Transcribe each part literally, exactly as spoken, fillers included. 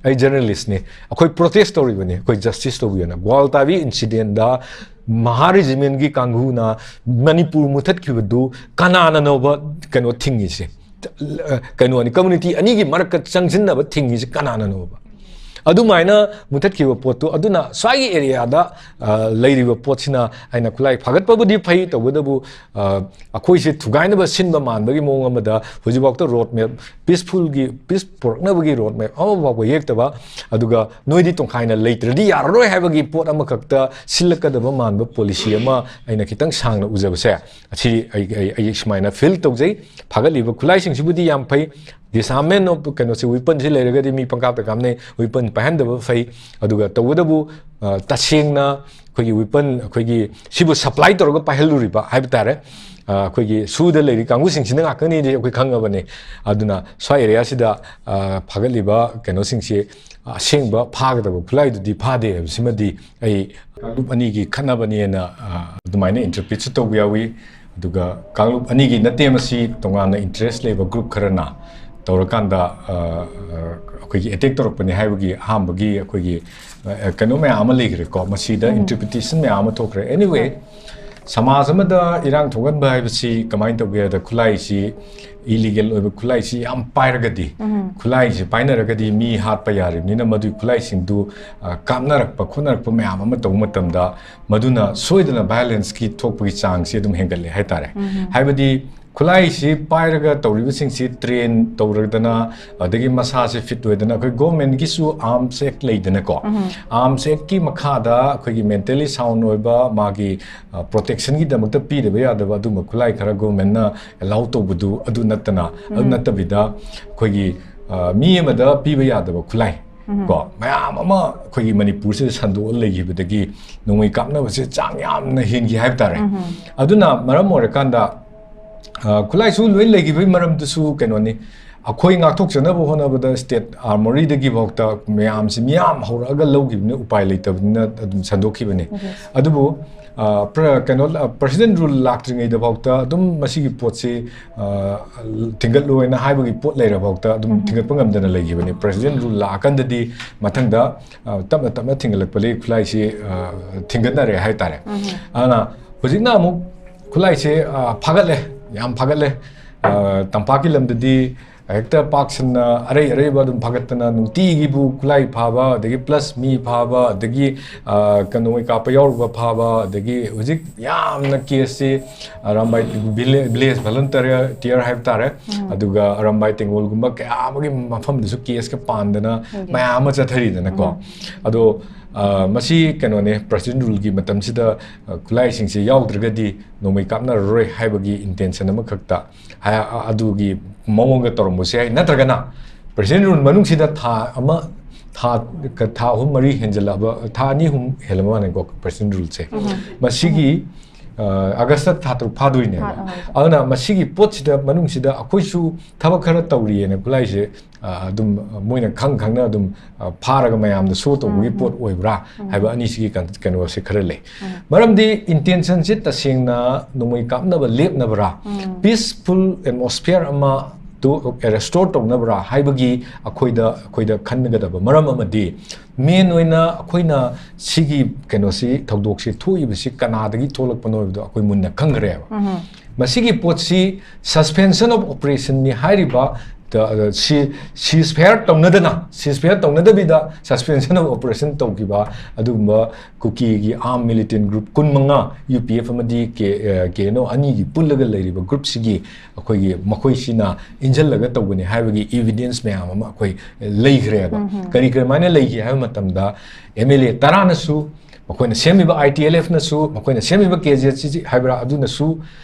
ꯑꯩ ꯖꯔꯅꯦꯂꯤꯁꯅꯤ, ꯑꯩꯈꯣꯏ ꯄ꯭ꯔꯣꯇꯦꯁ ꯇꯧꯔꯤꯕꯅꯤ, ꯑꯩꯈꯣꯏ ꯖꯁꯇꯤꯁ ꯇꯧꯕꯤꯌꯣꯅ꯫ ꯒ꯭ꯋꯥꯜꯇꯥꯕꯤ ꯏꯟꯁꯤꯗꯦꯟꯗ ꯃꯍꯥ ꯔꯦꯖꯤꯃꯦꯟꯒꯤ ꯀꯥꯡꯕꯨꯅ ꯃꯅꯤꯄꯨꯔ ꯃꯨꯊꯠꯈꯤꯕꯗꯨ ꯀꯅꯥꯅꯅꯣꯕ ꯀꯩꯅꯣ ꯊꯤꯡꯉꯤꯁꯦ? ꯀꯩꯅꯣꯅꯤ, ꯀꯝꯃꯨꯅꯤꯇꯤ ꯑꯅꯤꯒꯤ ꯃꯔꯛꯇ ꯆꯪꯁꯤꯟꯅꯕ ꯊꯤꯡꯉꯤꯁꯦ ꯀꯅꯥꯅꯅꯣꯕ? ꯑꯗꯨꯃꯥꯏꯅ ꯃꯨꯊꯠꯈꯤꯕ ꯄꯣꯠꯇꯨ, ꯑꯗꯨꯅ ꯁ꯭ꯋꯥꯏꯒꯤ ꯑꯦꯔꯤꯌꯥꯗ ꯂꯩꯔꯤꯕ ꯄꯣꯠꯁꯤꯅ, ꯑꯩꯅ ꯈꯨꯠꯂꯥꯏ ꯐꯥꯒꯠꯄꯕꯨꯗꯤ ꯐꯩ, ꯇꯧꯕꯇꯕꯨ ꯑꯩꯈꯣꯏꯁꯦ ꯊꯨꯒꯥꯏꯅꯕ ꯁꯤꯟꯕ ꯃꯥꯟꯕꯒꯤ ꯃꯑꯣꯡ ꯑꯃꯗ ꯍꯧꯖꯤꯛꯐꯥꯎꯗ ꯔꯣꯗ ꯃꯦꯞ, ꯄꯤꯁꯐꯨꯜꯒꯤ, ꯄꯤꯁ ꯄꯨꯔꯛꯅꯕꯒꯤ ꯔꯣꯗ ꯃꯦꯞ ꯑꯃ ꯐꯥꯎꯕ ꯌꯦꯛꯇꯕ, ꯑꯗꯨꯒ ꯅꯣꯏꯗꯤ ꯇꯣꯡꯈꯥꯏꯅ ꯂꯩꯇ꯭ꯔꯗꯤ ꯌꯥꯔꯔꯣꯏ ꯍꯥꯏꯕꯒꯤ ꯄꯣꯠ ꯑꯃꯈꯛꯇ ꯁꯤꯜꯂꯛꯀꯗꯕ ꯃꯥꯟꯕ ꯄꯣꯂꯤꯁꯤ ꯑꯃ ꯑꯩꯅ ꯈꯤꯇꯪ ꯁꯥꯡꯅ ꯎꯖꯕꯁꯦ, ꯑꯁꯤ ꯑꯩ, ꯑꯩ, ꯑꯩ ꯁꯨꯃꯥꯏꯅ ꯐꯤꯜ ꯇꯧꯖꯩ꯫ ꯐꯥꯒꯠꯂꯤꯕ ꯈꯨꯠꯂꯥꯏꯁꯤꯡꯁꯤꯕꯨꯗꯤ ꯌꯥꯝ ꯐꯩ, disarmament of ꯀꯩꯅꯣꯁꯦ, ꯋꯤꯄꯟꯁꯤ ꯂꯩꯔꯒꯗꯤ ꯃꯤ ꯄꯪꯀꯥꯞꯇ ꯀꯥꯞꯅꯩ, ꯋꯤꯄꯟ ꯄꯥꯏꯍꯟꯗꯕ ꯐꯩ꯫ ꯑꯗꯨꯒ ꯇꯧꯕꯇꯕꯨ ꯑ, ꯇꯁꯦꯡꯅ ꯑꯩꯈꯣꯏꯒꯤ ꯋꯤꯄꯟ, ꯑꯩꯈꯣꯏꯒꯤ ꯁꯤꯕꯨ ꯁꯄ꯭ꯂꯥꯏ ꯇꯧꯔꯒ ꯄꯥꯏꯍꯜꯂꯨꯔꯤꯕ ꯍꯥꯏꯕ ꯇꯥꯔꯦ꯫ ꯑ, ꯑꯩꯈꯣꯏꯒꯤ ꯁꯨꯗ ꯂꯩꯔꯤ ꯀꯥꯡꯕꯨꯁꯤꯡꯁꯤꯅ ꯉꯥꯛꯇꯅꯤꯗꯤ ꯑꯩꯈꯣꯏ ꯈꯪꯉꯕꯅꯤ꯫ ꯑꯗꯨꯅ ꯁ꯭ꯋꯥꯏ ꯑꯦꯔꯤꯌꯥꯁꯤꯗ ꯑ, ꯐꯥꯒꯠꯂꯤꯕ ꯀꯩꯅꯣꯁꯤꯡꯁꯤ ꯑꯁꯦꯡꯕ ꯐꯥꯒꯗꯕ ꯈꯨꯠꯂꯥꯏꯗꯨꯗꯤ ꯐꯥꯗꯦ ꯍꯥꯏꯕꯁꯤꯃꯗꯤ ꯑꯩ ꯀꯥꯡꯂꯨꯞ ꯑꯅꯤꯒꯤ ꯈꯠꯅꯕꯅꯦꯅ, ꯑ, ꯑꯗꯨꯃꯥꯏꯅ ꯏꯟꯇꯔꯄ꯭ꯔꯤꯠꯁꯨ ꯇꯧꯕ ꯌꯥꯎꯏ꯫ ꯑꯗꯨꯒ ꯀꯥꯡꯂꯨꯞ ꯑꯅꯤꯒꯤ ꯅꯠꯇꯦ, ꯃꯁꯤ ꯇꯣꯉꯥꯟꯅ ꯏꯟꯇꯔꯦꯁ ꯂꯩꯕ ꯒ꯭ꯔꯨꯞ ꯈꯔꯅ ꯇꯧꯔꯀꯥꯟꯗ, ꯑ, ꯑ, ꯑꯩꯈꯣꯏꯒꯤ ꯑꯦꯇꯦꯛ ꯇꯧꯔꯛꯄꯅꯤ ꯍꯥꯏꯕꯒꯤ ꯑꯍꯥꯟꯕꯒꯤ, ꯑ, ꯀꯩꯅꯣ ꯃꯌꯥꯝ ꯑꯃ ꯂꯩꯈ꯭ꯔꯦꯀꯣ꯫ ꯃꯁꯤꯗ ꯎꯝ꯫ ꯏꯟꯇꯔꯄ꯭ꯔꯤꯇꯦꯁꯟ ꯃꯌꯥꯝ ꯑꯃ ꯊꯣꯛꯈ꯭ꯔꯦ꯫ Anyway, ꯍꯣꯏ꯫ ꯁꯃꯥꯖ ꯑꯃꯗ ꯏꯔꯥꯡ ꯊꯣꯛꯍꯟꯕ ꯍꯥꯏꯕꯁꯤ ꯀꯃꯥꯏꯅ ꯇꯧꯒꯦ ꯍꯥꯏꯕꯗ, ꯈꯨꯠꯂꯥꯏꯁꯤ, ꯏꯂꯤꯒꯦꯜ ꯑꯣꯏꯕ ꯈꯨꯠꯂꯥꯏꯁꯤ ꯌꯥꯝ ꯄꯥꯏꯔꯒꯗꯤ, ꯎꯝ꯫ ꯈꯨꯠꯂꯥꯏꯁꯤ ꯄꯥꯏꯅꯔꯒꯗꯤ ꯃꯤ ꯍꯥꯠꯄ ꯌꯥꯔꯤꯕꯅꯤꯅ, ꯃꯗꯨꯒꯤ ꯈꯨꯠꯂꯥꯏꯁꯤꯡꯗꯨ, ꯑ, ꯀꯥꯞꯅꯔꯛꯄ ꯈꯣꯠꯅꯔꯛꯄ ꯃꯌꯥꯝ ꯑꯃ ꯇꯧꯕ ꯃꯇꯝꯗ, ꯃꯗꯨꯅ ꯁꯣꯏꯗꯅ ꯚꯥꯏꯑꯣꯂꯦꯟꯁꯀꯤ ꯊꯣꯛꯄꯒꯤ ꯆꯥꯡꯁꯤ ꯑꯗꯨꯝ ꯍꯦꯟꯒꯠꯂꯦ ꯍꯥꯏꯇꯥꯔꯦ꯫ ꯎꯝ꯫ ꯍꯥꯏꯕꯗꯤ ꯈꯨꯠꯂꯥꯏꯁꯤ ꯄꯥꯏꯔꯒ ꯇꯧꯔꯤꯕꯁꯤꯡꯁꯤ ꯇ꯭ꯔꯦꯟ ꯇꯧꯔꯗꯅ, ꯑꯗꯒꯤ ꯃꯁꯥꯁꯦ ꯐꯤꯠ ꯑꯣꯏꯗꯅ, ꯑꯩꯈꯣꯏ ꯒꯣꯔꯃꯦꯟꯒꯤꯁꯨ ꯑꯥꯔꯝꯁ ꯑꯦꯛ ꯂꯩꯗꯅꯀꯣ, ꯎꯝ꯫ ꯑꯥꯔꯝꯁ ꯑꯦꯛꯀꯤ ꯃꯈꯥꯗ ꯑꯩꯈꯣꯏꯒꯤ ꯃꯦꯟꯇꯦꯂꯤ ꯁꯥꯎꯟ ꯑꯣꯏꯕ, ꯃꯥꯒꯤ, ꯑ, ꯄ꯭ꯔꯣꯇꯦꯛꯁꯟꯒꯤꯗꯃꯛꯇ ꯄꯤꯗꯕ ꯌꯥꯗꯕ ꯑꯗꯨꯝꯕ ꯈꯨꯠꯂꯥꯏ ꯈꯔ ꯒꯣꯔꯃꯦꯟꯅ ꯑꯦꯂꯥꯎ ꯇꯧꯕꯗꯨ, ꯑꯗꯨ ꯅꯠꯇꯅ, ꯑꯗꯨ ꯎꯝ꯫ ꯅꯠꯇꯕꯤꯗ ꯑꯩꯈꯣꯏꯒꯤ, ꯑ, ꯃꯤ ꯑꯃꯗ ꯄꯤꯕ ꯌꯥꯗꯕ ꯈꯨꯠꯂꯥꯏ ꯎꯝ꯫ ꯀꯣ, ꯃꯌꯥꯝ ꯑꯃ ꯑꯩꯈꯣꯏꯒꯤ ꯃꯅꯤꯄꯨꯔꯁꯤꯗ ꯁꯟꯗꯣꯛꯑ ꯂꯩꯈꯤꯕꯗꯒꯤ ꯅꯣꯡꯃꯩ ꯀꯥꯞꯅꯕꯁꯦ ꯆꯥꯡ ꯌꯥꯝꯅ ꯍꯦꯟꯈꯤ ꯍꯥꯏꯕ ꯇꯥꯔꯦ꯫ ꯎꯝ꯫ ꯑꯗꯨꯅ ꯃꯔꯝ ꯑꯣꯏꯔꯀꯥꯟꯗ, ꯑ, ꯈꯨꯠꯂꯥꯏꯁꯨ ꯂꯣꯏ ꯂꯩꯈꯤꯕꯒꯤ ꯃꯔꯝꯗꯨꯁꯨ ꯀꯩꯅꯣꯅꯤ, ꯑꯩꯈꯣꯏ ꯉꯥꯛꯊꯣꯛꯆꯅꯕ ꯍꯣꯠꯅꯕꯗ ꯁ꯭ꯇꯦꯠ ꯑꯥꯔꯃꯣꯔꯤꯗꯒꯤ ꯐꯥꯎꯗ ꯃꯌꯥꯝꯁꯤ ꯃꯤꯌꯥꯝ ꯍꯧꯔꯛꯑꯒ ꯂꯧꯈꯤꯕꯅꯤ, ꯎꯄꯥꯏ ꯂꯩꯇꯕꯅꯤꯅ ꯑꯗꯨꯝ ꯁꯟꯗꯣꯛꯈꯤꯕꯅꯤ꯫ ꯑꯗꯨꯕꯨ ꯑ, ꯄ꯭ꯔ-, ꯀꯩꯅꯣ, ꯑ, ꯄ꯭ꯔꯦꯁꯤꯗꯦꯟ ꯔꯨꯜ ꯂꯥꯛꯇ꯭ꯔꯤꯉꯩꯗ ꯐꯥꯎꯗ ꯑꯗꯨꯝ ꯃꯁꯤꯒꯤ ꯄꯣꯠꯁꯤ, ꯑ, ꯊꯤꯡꯒꯠꯂꯣꯏꯅ ꯍꯥꯏꯕꯒꯤ ꯄꯣꯠ ꯂꯩꯔ ꯐꯥꯎꯗ ꯑꯗꯨꯝ ꯊꯤꯡꯒꯠꯄ ꯉꯝꯗꯅ ꯂꯩꯈꯤꯕꯅꯤ꯫ ꯄ꯭ꯔꯦꯁꯤꯗꯦꯟ ꯔꯨꯜ ꯂꯥꯛꯑꯀꯥꯟꯗꯗꯤ ꯃꯊꯪꯗ, ꯑ, ꯇꯞꯅ ꯇꯞꯅ ꯊꯤꯡꯒꯠꯂꯛꯄꯗꯒꯤ ꯈꯨꯠꯂꯥꯏꯁꯤ, ꯑ, ꯊꯤꯡꯒꯠꯅꯔꯦ ꯍꯥꯏꯇꯥꯔꯦ꯫ ꯑꯗꯨꯅ ꯍꯧꯖꯤꯛꯅ ꯑꯃꯨꯛ ꯈꯨꯠꯂꯥꯏꯁꯦ, ꯑ, ꯐꯥꯒꯠꯂꯦ, ꯌꯥꯝ ꯐꯥꯒꯠꯂꯦ꯫ ꯑ, ꯇꯝꯄꯥꯛꯀꯤ ꯂꯝꯗꯗꯤ ꯍꯦꯛꯇ ꯄꯥꯛ ꯁꯟꯅ ꯑꯔꯩ ꯑꯔꯩꯕ ꯑꯗꯨꯝ ꯐꯥꯒꯠꯇꯅ ꯅꯨꯡꯇꯤꯒꯤꯕꯨ ꯈꯨꯠꯂꯥꯏ ꯐꯥꯕ, ꯑꯗꯒꯤ ꯄ꯭ꯂꯁ ꯃꯤ ꯐꯥꯕ, ꯑꯗꯒꯤ, ꯑ, ꯀꯩꯅꯣ, ꯀꯥꯞꯄ ꯌꯥꯎꯔꯨꯕ ꯐꯥꯕ, ꯑꯗꯒꯤ ꯍꯧꯖꯤꯛ ꯌꯥꯝꯅ ꯀꯦꯁꯁꯤ ꯑꯔꯥꯝꯕꯥꯏ ꯚꯤꯂꯦ-, ꯚꯤꯂꯦꯖ ꯚꯣꯂꯨꯟꯇꯤꯌꯔ ꯍꯥꯏꯕ ꯇꯥꯔꯦ꯫ ꯑꯗꯨꯒ ꯑꯔꯥꯝꯕꯥꯏ ꯇꯦꯡꯒꯣꯜꯒꯨꯝꯕ ꯀꯌꯥ ꯑꯃꯒꯤ ꯃꯐꯝꯗꯁꯨ ꯀꯦꯁꯀ ꯄꯥꯟꯗꯅ ꯃꯌꯥꯝ ꯑꯃ ꯆꯠꯊꯔꯤꯗꯅꯀꯣ꯫ ꯑꯗꯣ, ꯑ, ꯃꯁꯤ ꯀꯩꯅꯣꯅꯦ, ꯄ꯭ꯔꯦꯁꯤꯗꯦꯟ ꯔꯨꯜꯒꯤ ꯃꯇꯝꯁꯤꯗ, ꯑ, ꯈꯨꯠꯂꯥꯏꯁꯤꯡꯁꯦ ꯌꯥꯎꯗ꯭ꯔꯒꯗꯤ ꯅꯣꯡꯃꯩ ꯀꯥꯞꯅꯔꯔꯣꯏ ꯍꯥꯏꯕꯒꯤ ꯏꯟꯇꯦꯟꯁꯟ ꯑꯃꯈꯛꯇ ꯍꯥꯏ-, ꯑ-, ꯑꯗꯨꯒꯤ ꯃꯑꯣꯡꯒ ꯇꯧꯔꯝꯕꯁꯨ ꯌꯥꯏ꯫ ꯅꯠꯇ꯭ꯔꯒꯅ ꯄ꯭ꯔꯦꯁꯤꯗꯦꯟ ꯔꯨꯜ ꯃꯅꯨꯡꯁꯤꯗ ꯊꯥ ꯑꯃ, ꯊꯥ, ꯊꯥ ꯑꯍꯨꯝ ꯃꯔꯤ ꯍꯦꯟꯖꯜꯂꯛꯑꯕ, ꯊꯥ ꯑꯅꯤ ꯑꯍꯨꯝ ꯍꯦꯜꯂꯕ ꯃꯥꯜꯂꯦꯀꯣ ꯄ꯭ꯔꯦꯁꯤꯗꯦꯟ ꯔꯨꯜꯁꯦ꯫ ꯃꯁꯤꯒꯤ, ꯑ, ꯑꯥꯒꯁꯇ ꯊꯥ ꯇꯔꯨꯛ ꯐꯥꯗꯣꯏꯅꯦꯕ꯫ ꯐꯥ-, ꯑ, ꯑꯗꯨꯅ ꯃꯁꯤꯒꯤ ꯄꯣꯠꯁꯤꯗ ꯃꯅꯨꯡꯁꯤꯗ ꯑꯩꯈꯣꯏꯁꯨ ꯊꯕꯛ ꯈꯔ ꯇꯧꯔꯤꯑꯅ ꯈꯨꯠꯂꯥꯏꯁꯦ, ꯑ, ꯑꯗꯨꯝ ꯃꯣꯏꯅ ꯈꯪ ꯈꯪꯅ ꯑꯗꯨꯝ, ꯑ, ꯐꯥꯔꯒ ꯃꯌꯥꯝꯗ ꯁꯣ ꯇꯧꯕꯒꯤ ꯄꯣꯠ ꯑꯣꯏꯕ꯭ꯔꯥ ꯍꯥꯏꯕ ꯑꯅꯤꯁꯤꯒꯤ ꯀꯟ-, ꯀꯩꯅꯣꯁꯦ ꯈꯔ ꯂꯩ꯫ ꯃꯔꯝꯗꯤ ꯏꯟꯇꯦꯟꯁꯟꯁꯤ ꯇꯁꯦꯡꯅ ꯅꯣꯡꯃꯩ ꯀꯥꯞꯅꯕ ꯂꯦꯞꯅꯕ꯭ꯔꯥ, ꯄꯤꯁꯐꯨꯜ ꯑꯦꯠꯃꯣꯁꯐꯤꯌꯔ ꯑꯃ ꯇꯨ ꯔꯦꯁꯇꯣꯔ ꯇꯧꯅꯕ꯭ꯔꯥ ꯍꯥꯏꯕꯒꯤ ꯑꯩꯈꯣꯏꯗ, ꯑꯩꯈꯣꯏꯗ ꯈꯟꯒꯗꯕ ꯃꯔꯝ ꯑꯃꯗꯤ ꯃꯦꯟ ꯑꯣꯏꯅ ꯑꯩꯈꯣꯏꯅ ꯁꯤꯒꯤ ꯀꯩꯅꯣꯁꯤ, ꯊꯧꯗꯣꯛꯁꯤ ꯊꯣꯛꯏꯕꯁꯤ ꯀꯅꯥꯗꯒꯤ ꯊꯣꯛꯂꯛꯄꯅꯣ ꯍꯥꯏꯕꯗꯣ ꯑꯩꯈꯣꯏ ꯃꯨꯟꯅ ꯈꯪꯈ꯭ꯔꯦꯕ꯫ ꯃꯁꯤꯒꯤ ꯄꯣꯠꯁꯤ suspension of operation ꯅꯤ ꯍꯥꯏꯔꯤꯕ, ꯁꯤ, ceasefire ꯇꯧꯅꯗꯅ, ceasefire ꯇꯧꯅꯗꯕꯤꯗ suspension of operation ꯇꯧꯈꯤꯕ ꯑꯗꯨꯒꯨꯝꯕ ꯀꯨꯀꯤꯒꯤ armed militant group ꯀꯨꯟꯃꯉꯥ, ꯌꯨ ꯄꯤ ꯑꯦꯐ ꯑꯃꯗꯤ ꯀꯦ-, ꯑ, ꯀꯦ ꯑꯦꯟ ꯑꯣ ꯑꯅꯤꯒꯤ ꯄꯨꯜꯂꯒ ꯂꯩꯔꯤꯕ groupꯁꯤꯒꯤ ꯑꯩꯈꯣꯏꯒꯤ ꯃꯈꯣꯏꯁꯤꯅ ꯏꯟꯁꯤꯜꯂꯒ ꯇꯧꯕꯅꯤ ꯍꯥꯏꯕꯒꯤ evidence ꯃꯌꯥꯝ ꯑꯃ ꯑꯩꯈꯣꯏ ꯂꯩꯈ꯭ꯔꯦꯕ꯫ ꯀꯔꯤ ꯀꯔꯝꯍꯥꯏꯅ ꯂꯩꯈꯤ ꯍꯥꯏꯕ ꯃꯇꯝꯗ, ꯑꯦꯝ ꯑꯦꯜ ꯑꯦ ꯇꯔꯥꯅꯁꯨ, ꯃꯈꯣꯏꯅ ꯁꯦꯝꯃꯤꯕ ꯑꯥꯏ ꯇꯤ ꯑꯦꯜ ꯑꯦꯐꯅꯁꯨ, ꯃꯈꯣꯏꯅ ꯁꯦꯝꯃꯤꯕ ꯀꯦ ꯖꯦ ꯁꯤ ꯁꯤ ꯍꯥꯏꯕ꯭ꯔꯥ ꯑꯗꯨꯅꯁꯨ,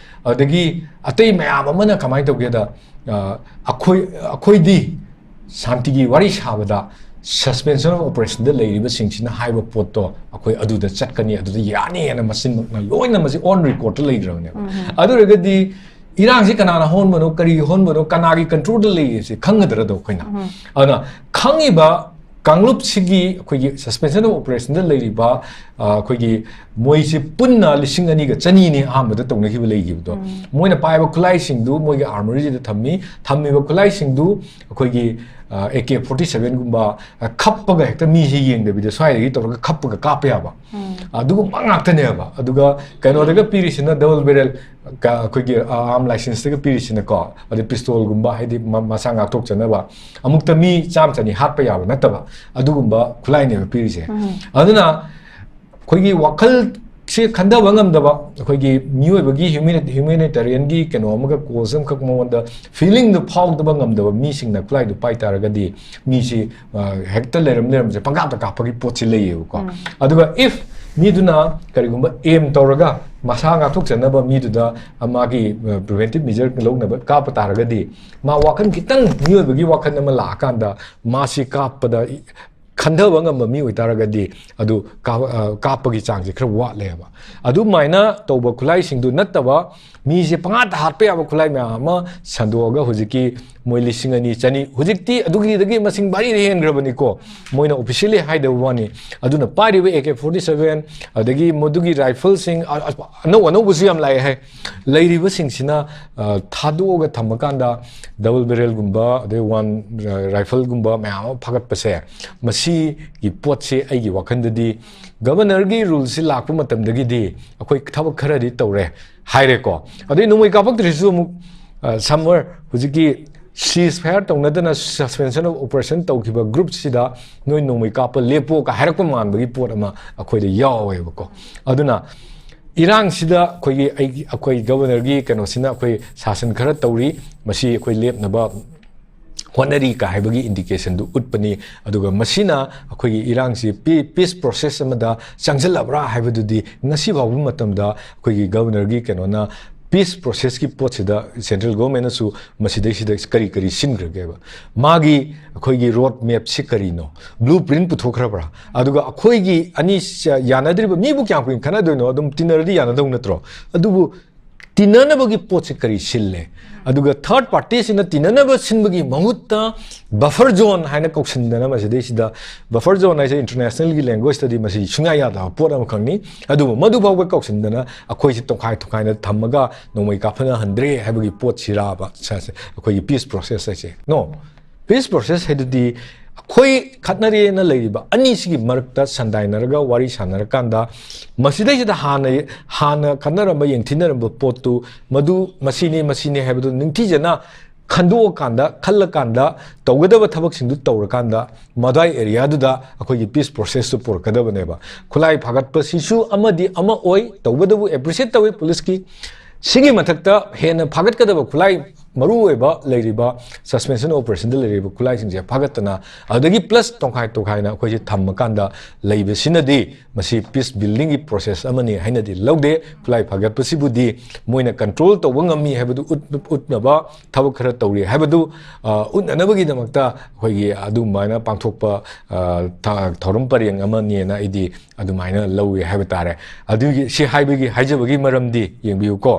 ꯑꯗꯒꯤ ꯑꯇꯩ ꯃꯌꯥꯝ ꯑꯃꯅ ꯀꯃꯥꯏꯅ ꯇꯧꯒꯦꯗ, ꯑ, ꯑꯩꯈꯣꯏ, ꯑꯩꯈꯣꯏꯗꯤ ꯁꯥꯟꯇꯤꯒꯤ ꯋꯥꯔꯤ ꯁꯥꯕꯗ suspension of operation ꯗ ꯂꯩꯔꯤꯕꯁꯤꯡꯁꯤꯅ ꯍꯥꯏꯕ ꯄꯣꯠꯇꯣ ꯑꯩꯈꯣꯏ ꯑꯗꯨꯗ ꯆꯠꯀꯅꯤ, ꯑꯗꯨꯗ ꯌꯥꯅꯤ ꯍꯥꯏꯅ ꯃꯆꯤꯟꯃꯛꯅ ꯂꯣꯏꯅ ꯃꯁꯤ on record ꯇ ꯂꯩꯈ꯭ꯔꯕꯅꯦꯕ꯫ ꯑꯗꯨ ꯑꯣꯏꯔꯒꯗꯤ ꯏꯔꯥꯡꯁꯤ ꯀꯅꯥꯅ ꯍꯧꯍꯟꯕꯅꯣ, ꯀꯔꯤ ꯍꯧꯍꯟꯕꯅꯣ, ꯀꯅꯥꯒꯤ control ꯗ ꯂꯩ ꯍꯥꯏꯁꯦ ꯈꯪꯒꯗ꯭ꯔꯗꯣ ꯑꯩꯈꯣꯏꯅ? ꯑꯗꯨꯅ ꯈꯪꯉꯤꯕ ꯀꯥꯡꯂꯨꯞꯁꯤꯒꯤ ꯑꯩꯈꯣꯏꯒꯤ suspension of operation ꯗ ꯂꯩꯔꯤꯕ, ꯑ, ꯑꯩꯈꯣꯏꯒꯤ ꯃꯣꯏꯁꯤ ꯄꯨꯟꯅ ꯂꯤꯁꯤꯡ ꯑꯅꯤꯒ ꯆꯅꯤꯅꯤ ꯑꯍꯥꯟꯕꯗ ꯇꯧꯅꯈꯤꯕ ꯂꯩꯈꯤꯕꯗꯣ꯫ ꯃꯣꯏꯅ ꯄꯥꯏꯕ ꯈꯨꯠꯂꯥꯏꯁꯤꯡꯗꯨ ꯃꯣꯏꯒꯤ armoury ꯁꯤꯗ ꯊꯝꯃꯤ꯫ ꯊꯝꯃꯤꯕ ꯈꯨꯠꯂꯥꯏꯁꯤꯡꯗꯨ ꯑꯩꯈꯣꯏꯒꯤ, ꯑ, A K forty seven ꯒꯨꯝꯕ, ꯑ, ꯈꯞꯄꯒ ꯍꯦꯛꯇ ꯃꯤꯁꯤ ꯌꯦꯡꯗꯕꯤꯗ ꯁ꯭ꯋꯥꯏꯗꯒꯤ ꯇꯧꯔꯒ ꯈꯞꯄꯒ ꯀꯥꯞꯄ ꯌꯥꯕ꯫ ꯑꯗꯨꯒꯨꯝꯕ ꯉꯥꯛꯇꯅꯦꯕ꯫ ꯑꯗꯨꯒ ꯀꯩꯅꯣꯗꯒ ꯄꯤꯔꯤꯁꯤꯅ double barrel, ꯀ-, ꯑꯩꯈꯣꯏꯒꯤ, ꯑ, arm licence ꯇꯒ ꯄꯤꯔꯤꯁꯤꯅꯀꯣ, ꯑꯗꯩ pistol ꯒꯨꯝꯕ, ꯍꯥꯏꯗꯤ ꯃ-, ꯃꯁꯥ ꯉꯥꯛꯊꯣꯛꯆꯅꯕ, ꯑꯃꯨꯛꯇ ꯃꯤ ꯆꯥꯝ ꯆꯅꯤ ꯍꯥꯠꯄ ꯌꯥꯕ ꯅꯠꯇꯕ ꯑꯗꯨꯒꯨꯝꯕ ꯈꯨꯠꯂꯥꯏꯅꯦꯕ ꯄꯤꯔꯤꯁꯦ꯫ ꯑꯗꯨꯅ ꯑꯩꯈꯣꯏꯒꯤ ꯋꯥꯈꯜꯁꯦ ꯈꯟꯊꯕ ꯉꯝꯗꯕ, ꯑꯩꯈꯣꯏꯒꯤ ꯃꯤꯑꯣꯏꯕꯒꯤ humani-, humanitarian ꯒꯤ ꯀꯩꯅꯣ ꯑꯃꯒ cause ꯑꯃꯈꯛ ꯃꯉꯣꯟꯗ feeling ꯗꯨ ꯐꯥꯎꯗꯕ ꯉꯝꯗꯕ ꯃꯤꯁꯤꯡꯅ ꯈꯨꯠꯂꯥꯏꯗꯨ ꯄꯥꯏ ꯇꯥꯔꯒꯗꯤ ꯃꯤꯁꯤ, ꯑ, ꯍꯦꯛꯇ ꯂꯩꯔꯝ ꯂꯩꯔꯝꯕꯁꯦ ꯄꯪꯀꯥꯞꯇ ꯀꯥꯞꯄꯒꯤ ꯄꯣꯠꯁꯤ ꯂꯩꯌꯦꯕꯀꯣ꯫ ꯑꯗꯨꯒ if ꯃꯤꯗꯨꯅ ꯀꯔꯤꯒꯨꯝꯕ aim ꯇꯧꯔꯒ ꯃꯁꯥ ꯉꯥꯛꯊꯣꯛꯆꯅꯕ ꯃꯤꯗꯨꯗ, ꯑ, ꯃꯥꯒꯤ, ꯑ, preventive measure ꯂꯧꯅꯕ ꯀꯥꯞꯄ ꯇꯥꯔꯒꯗꯤ ꯃꯥ ꯋꯥꯈꯜ ꯈꯤꯇꯪ, ꯃꯤꯑꯣꯏꯕꯒꯤ ꯋꯥꯈꯜ ꯑꯃ ꯂꯥꯛꯑꯀꯥꯟꯗ ꯃꯥꯁꯤ ꯀꯥꯞꯄꯗ ꯈꯟꯊꯕ ꯉꯝꯕ ꯃꯤ ꯑꯣꯏꯇꯥꯔꯒꯗꯤ ꯑꯗꯨ ꯀꯥ-, ꯑ, ꯀꯥꯞꯄꯒꯤ ꯆꯥꯡꯁꯦ ꯈꯔ ꯋꯥꯠꯂꯦꯕ꯫ ꯑꯗꯨꯃꯥꯏꯅ ꯇꯧꯕ ꯈꯨꯠꯂꯥꯏꯁꯤꯡꯗꯨ ꯅꯠꯇꯕ ꯃꯤꯁꯦ ꯄꯪꯍꯥꯠꯇ ꯍꯥꯠꯄ ꯌꯥꯕ ꯈꯨꯠꯂꯥꯏ ꯃꯌꯥꯝ ꯑꯃ ꯁꯟꯗꯣꯛꯑꯒ ꯍꯧꯖꯤꯛꯀꯤ ꯃꯣꯏ ꯂꯤꯁꯤꯡ ꯑꯅꯤ ꯆꯅꯤ, ꯍꯧꯖꯤꯛꯇꯤ ꯑꯗꯨꯒꯤꯗꯒꯤ ꯃꯁꯤꯡ ꯚꯥꯔꯤꯗ ꯍꯦꯟꯈ꯭ꯔꯕꯅꯤꯀꯣ, ꯃꯣꯏꯅ officially ꯍꯥꯏꯗꯕ ꯋꯥꯅꯤ꯫ ꯑꯗꯨꯅ ꯄꯥꯏꯔꯤꯕ A K forty seven, ꯑꯗꯒꯤ ꯃꯗꯨꯒꯤ rifle ꯁꯤꯡ, ꯑ-, ꯑ-, ꯑꯅꯧ ꯑꯅꯧꯕꯁꯨ ꯌꯥꯝ ꯂꯥꯛꯑꯦ ꯍꯥꯏ꯫ ꯂꯩꯔꯤꯕꯁꯤꯡꯁꯤꯅ, ꯑ, ꯊꯥꯗꯣꯛꯑꯒ ꯊꯝꯃꯀꯥꯟꯗ double barrel ꯒꯨꯝꯕ, ꯑꯗꯩ one, ꯑ, rifle ꯒꯨꯝꯕ ꯃꯌꯥꯝ ꯑꯃ ꯐꯥꯒꯠꯄꯁꯦ, ꯃꯁꯤꯒꯤ ꯄꯣꯠꯁꯦ ꯑꯩꯒꯤ ꯋꯥꯈꯜꯗꯗꯤ Governor ꯒꯤ rule ꯁꯤ ꯂꯥꯛꯄ ꯃꯇꯝꯗꯒꯤꯗꯤ ꯑꯩꯈꯣꯏ ꯊꯕꯛ ꯈꯔꯗꯤ ꯇꯧꯔꯦ ꯍꯥꯏꯔꯦꯀꯣ꯫ ꯑꯗꯩ ꯅꯣꯡꯃꯩ ꯀꯥꯞꯄꯛꯇ꯭ꯔꯤꯁꯤꯁꯨ ꯑꯃꯨꯛ, ꯑ, somewhere ꯍꯧꯖꯤꯛꯀꯤ ceasefire ꯇꯧꯅꯗꯅ suspension of operation ꯇꯧꯈꯤꯕ group ꯁꯤꯗ ꯅꯣꯏ ꯅꯣꯡꯃꯩ ꯀꯥꯞꯄ ꯂꯦꯞꯄꯣ ꯀ ꯍꯥꯏꯔꯛꯄ ꯃꯥꯟꯕꯒꯤ ꯄꯣꯠ ꯑꯃ ꯑꯩꯈꯣꯏꯗ ꯌꯥꯎꯋꯦꯕꯀꯣ꯫ ꯑꯗꯨꯅ ꯏꯔꯥꯡꯁꯤꯗ ꯑꯩꯈꯣꯏꯒꯤ, ꯑꯩꯒꯤ, ꯑꯩꯈꯣꯏ Governor ꯒꯤ ꯀꯩꯅꯣꯁꯤꯅ ꯑꯩꯈꯣꯏ ꯁꯥꯁꯟ ꯈꯔ ꯇꯧꯔꯤ, ꯃꯁꯤ ꯑꯩꯈꯣꯏ ꯂꯦꯞꯅꯕ ꯍꯣꯠꯅꯔꯤ ꯀ ꯍꯥꯏꯕꯒꯤ indication ꯗꯨ ꯎꯠꯄꯅꯤ꯫ ꯑꯗꯨꯒ ꯃꯁꯤꯅ ꯑꯩꯈꯣꯏꯒꯤ ꯏꯔꯥꯡꯁꯤ ꯄꯤ-, peace process ꯑꯃꯗ ꯆꯪꯁꯤꯜꯂꯕ꯭ꯔꯥ ꯍꯥꯏꯕꯗꯨꯗꯤ ꯉꯁꯤ ꯐꯥꯎꯕ ꯃꯇꯝꯗ ꯑꯩꯈꯣꯏꯒꯤ Governor ꯒꯤ ꯀꯩꯅꯣꯅ peace process ꯀꯤ ꯄꯣꯠꯁꯤꯗ central government ꯅꯁꯨ ꯃꯁꯤꯗꯩꯁꯤꯗ ꯀꯔꯤ ꯀꯔꯤ ꯁꯤꯟꯈ꯭ꯔꯒꯦꯕ? ꯃꯥꯒꯤ ꯑꯩꯈꯣꯏꯒꯤ road map ꯁꯤ ꯀꯔꯤꯅꯣ? Blueprint ꯄꯨꯊꯣꯛꯈ꯭ꯔꯕ꯭ꯔꯥ? ꯑꯗꯨꯒ ꯑꯩꯈꯣꯏꯒꯤ ꯑꯅꯤ ꯁ-, ꯌꯥꯅꯗ꯭ꯔꯤꯕ, ꯃꯤꯕꯨ ꯀꯌꯥꯝ ꯀꯨꯏꯅ ꯈꯠꯅꯗꯣꯏꯅꯣ? ꯑꯗꯨꯝ ꯇꯤꯟꯅꯔꯗꯤ ꯌꯥꯅꯗꯧ ꯅꯠꯇ꯭ꯔꯣ? ꯑꯗꯨꯕꯨ ꯇꯤꯟꯅꯅꯕꯒꯤ ꯄꯣꯠꯁꯦ ꯀꯔꯤ ꯁꯤꯜꯂꯦ? ꯑꯗꯨꯒ ꯊꯥꯔꯠ ꯄꯥꯔꯇꯤꯁꯤꯅ ꯇꯤꯟꯅꯅꯕ ꯁꯤꯟꯕꯒꯤ ꯃꯍꯨꯠꯇ ꯕꯐꯔ ꯖꯣꯟ ꯍꯥꯏꯅ ꯀꯧꯁꯤꯟꯗꯅ, ꯃꯁꯤꯗꯩꯁꯤꯗ ꯕꯐꯔ ꯖꯣꯟ ꯍꯥꯏꯁꯦ ꯏꯟꯇꯔꯅꯦꯁꯅꯦꯜꯒꯤ ꯂꯦꯡꯒ꯭ꯋꯦꯖꯇꯗꯤ ꯃꯁꯤ ꯁꯨꯡꯌꯥ ꯌꯥꯗꯕ ꯄꯣꯠ ꯑꯃꯈꯛꯅꯤ꯫ ꯑꯗꯨꯕꯨ ꯃꯗꯨ ꯐꯥꯎꯕ ꯀꯧꯁꯤꯟꯗꯅ ꯑꯩꯈꯣꯏꯁꯤ ꯇꯣꯈꯥꯏ ꯇꯣꯈꯥꯏꯅ ꯊꯝꯃꯒ ꯅꯣꯡꯃꯩ ꯀꯥꯞꯊꯅꯍꯟꯗ꯭ꯔꯦ ꯍꯥꯏꯕꯒꯤ ꯄꯣꯠꯁꯤꯔꯥꯕ ꯁ-, ꯁ-, ꯑꯩꯈꯣꯏꯒꯤ ꯄꯤꯁ ꯄ꯭ꯔꯣꯁꯦꯁ ꯍꯥꯏꯁꯦ? ꯅꯣ꯫ ꯄꯤꯁ ꯄ꯭ꯔꯣꯁꯦꯁ ꯍꯥꯏꯗꯨꯗꯤ ꯑꯩꯈꯣꯏ ꯈꯠꯅꯔꯦꯅ ꯂꯩꯔꯤꯕ ꯑꯅꯤꯁꯤꯒꯤ ꯃꯔꯛꯇ ꯁꯟꯗꯥꯏꯅꯔꯒ ꯋꯥꯔꯤ ꯁꯥꯟꯅꯔꯀꯥꯟꯗ, ꯃꯁꯤꯗꯩꯁꯤꯗ ꯍꯥꯟꯅ, ꯍꯥꯟꯅ ꯈꯠꯅꯔꯝꯕ, ꯌꯦꯡꯊꯤꯅꯔꯝꯕ ꯄꯣꯠꯇꯨ, ꯃꯗꯨ ꯃꯁꯤꯅꯤ, ꯃꯁꯤꯅꯤ ꯍꯥꯏꯕꯗꯨ ꯅꯤꯡꯊꯤꯖꯅ ꯈꯟꯗꯣꯛꯑꯀꯥꯟꯗ, ꯈꯜꯂꯀꯥꯟꯗ, ꯇꯧꯒꯗꯕ ꯊꯕꯛꯁꯤꯡꯗꯨ ꯇꯧꯔꯀꯥꯟꯗ, ꯃꯗ꯭ꯋꯥꯏ ꯑꯦꯔꯤꯌꯥꯗꯨꯗ ꯑꯩꯈꯣꯏꯒꯤ ꯄꯤꯁ ꯄ꯭ꯔꯣꯁꯦꯁꯇꯨ ꯄꯨꯔꯛꯀꯗꯕꯅꯦꯕ꯫ ꯈꯨꯠꯂꯥꯏ ꯐꯥꯒꯠꯄꯁꯤꯁꯨ ꯑꯃꯗꯤ ꯑꯃ ꯑꯣꯏ, ꯇꯧꯕꯇꯕꯨ ꯑꯦꯄ꯭ꯔꯤꯁꯤꯌꯦꯠ ꯇꯧꯏ ꯄꯨꯂꯤꯁꯀꯤ꯫ ꯁꯤꯒꯤ ꯃꯊꯛꯇ ꯍꯦꯟꯅ ꯐꯥꯒꯠꯀꯗꯕ ꯈꯨꯠꯂꯥꯏ ꯃꯔꯨꯑꯣꯏꯕ ꯂꯩꯔꯤꯕ, ꯁꯁꯄꯦꯟꯁꯟ ꯑꯣꯄꯔꯦꯁꯟꯗ ꯂꯩꯔꯤꯕ ꯈꯨꯠꯂꯥꯏꯁꯤꯡꯁꯦ ꯐꯥꯒꯠꯇꯅ, ꯑꯗꯨꯗꯒꯤ ꯄ꯭ꯂꯁ ꯇꯣꯡꯈꯥꯏ ꯇꯣꯡꯈꯥꯏꯅ ꯑꯩꯈꯣꯏꯁꯦ ꯊꯝꯃꯀꯥꯟꯗ ꯂꯩꯕꯁꯤꯅꯗꯤ ꯃꯁꯤ ꯄꯤꯁ ꯕꯤꯜꯗꯤꯡꯒꯤ ꯄ꯭ꯔꯣꯁꯦꯁ ꯑꯃꯅꯤ ꯍꯥꯏꯅꯗꯤ ꯂꯧꯗꯦ꯫ ꯈꯨꯠꯂꯥꯏ ꯐꯥꯒꯠꯄꯁꯤꯕꯨꯗꯤ ꯃꯣꯏꯅ ꯀꯟꯇ꯭ꯔꯣꯜ ꯇꯧꯕ ꯉꯝꯃꯤ ꯍꯥꯏꯕꯗꯨ ꯎꯠ-, ꯎꯠꯅꯕ ꯊꯕꯛ ꯈꯔ ꯇꯧꯔꯤ ꯍꯥꯏꯕꯗꯨ, ꯑ, ꯎꯠꯅꯅꯕꯒꯤꯗꯃꯛꯇ ꯑꯩꯈꯣꯏꯒꯤ ꯑꯗꯨꯃꯥꯏꯅ ꯄꯥꯡꯊꯣꯛꯄ, ꯑ, ꯊ-, ꯊꯧꯔꯝ ꯄꯔꯦꯡ ꯑꯃꯅꯦꯅ ꯑꯩꯗꯤ ꯑꯗꯨꯃꯥꯏꯅ ꯂꯧꯏ ꯍꯥꯏꯕ ꯇꯥꯔꯦ꯫ ꯑꯗꯨꯒꯤ, ꯁꯤ ꯍꯥꯏꯕꯒꯤ, ꯍꯥꯏꯖꯕꯒꯤ ꯃꯔꯝꯗꯤ ꯌꯦꯡꯕꯤꯌꯨꯀꯣ,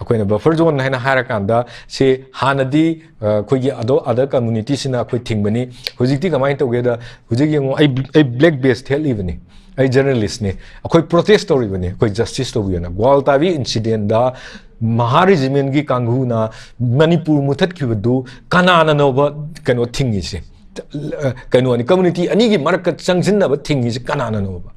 ꯑꯩꯈꯣꯏꯅ ꯕꯐꯔ ꯖꯣꯟ ꯍꯥꯏꯅ ꯍꯥꯏꯔꯀꯥꯟꯗ, ꯁꯤ ꯍꯥꯟꯅꯗꯤ, ꯑ, ꯑꯩꯈꯣꯏꯒꯤ ꯑꯗꯣ ꯑꯗꯔ ꯀꯝꯃꯨꯅꯤꯇꯤꯁꯤꯅ ꯑꯩꯈꯣꯏ ꯊꯤꯡꯕꯅꯤ꯫ ꯍꯧꯖꯤꯛꯇꯤ ꯀꯃꯥꯏꯅ ꯇꯧꯒꯦꯗ, ꯍꯧꯖꯤꯛ ꯌꯦꯡꯉꯨ, ꯑꯩ, ꯑꯩ ꯕ꯭ꯂꯦꯛ ꯕꯦꯖ ꯊꯦꯠꯂꯤꯕꯅꯤ, ꯑꯩ ꯖꯔꯅꯦꯂꯤꯁ꯭ꯠꯅꯤ, ꯑꯩꯈꯣꯏ ꯄ꯭ꯔꯣꯇꯦꯁ ꯇꯧꯔꯤꯕꯅꯤ, ꯑꯩꯈꯣꯏ ꯖꯁꯇꯤꯁ ꯇꯧꯕꯤꯌꯣꯅ꯫ ꯒ꯭ꯋꯥꯜꯇꯥꯕꯤ ꯏꯟꯁꯤꯗꯦꯟꯗ ꯃꯍꯥ ꯔꯦꯖꯤꯃꯦꯟꯒꯤ ꯀꯥꯡꯕꯨꯅ ꯃꯅꯤꯄꯨꯔ ꯃꯨꯊꯠꯈꯤꯕꯗꯨ ꯀꯅꯥꯅꯅꯣꯕ ꯀꯩꯅꯣ ꯊꯤꯡꯉꯤꯁꯦ? ꯑ, ꯀꯩꯅꯣꯅꯤ, ꯀꯝꯃꯨꯅꯤꯇꯤ ꯑꯅꯤꯒꯤ ꯃꯔꯛꯇ ꯆꯪꯁꯤꯟꯅꯕ ꯊꯤꯡꯉꯤꯁꯦ ꯀꯅꯥꯅꯅꯣꯕ?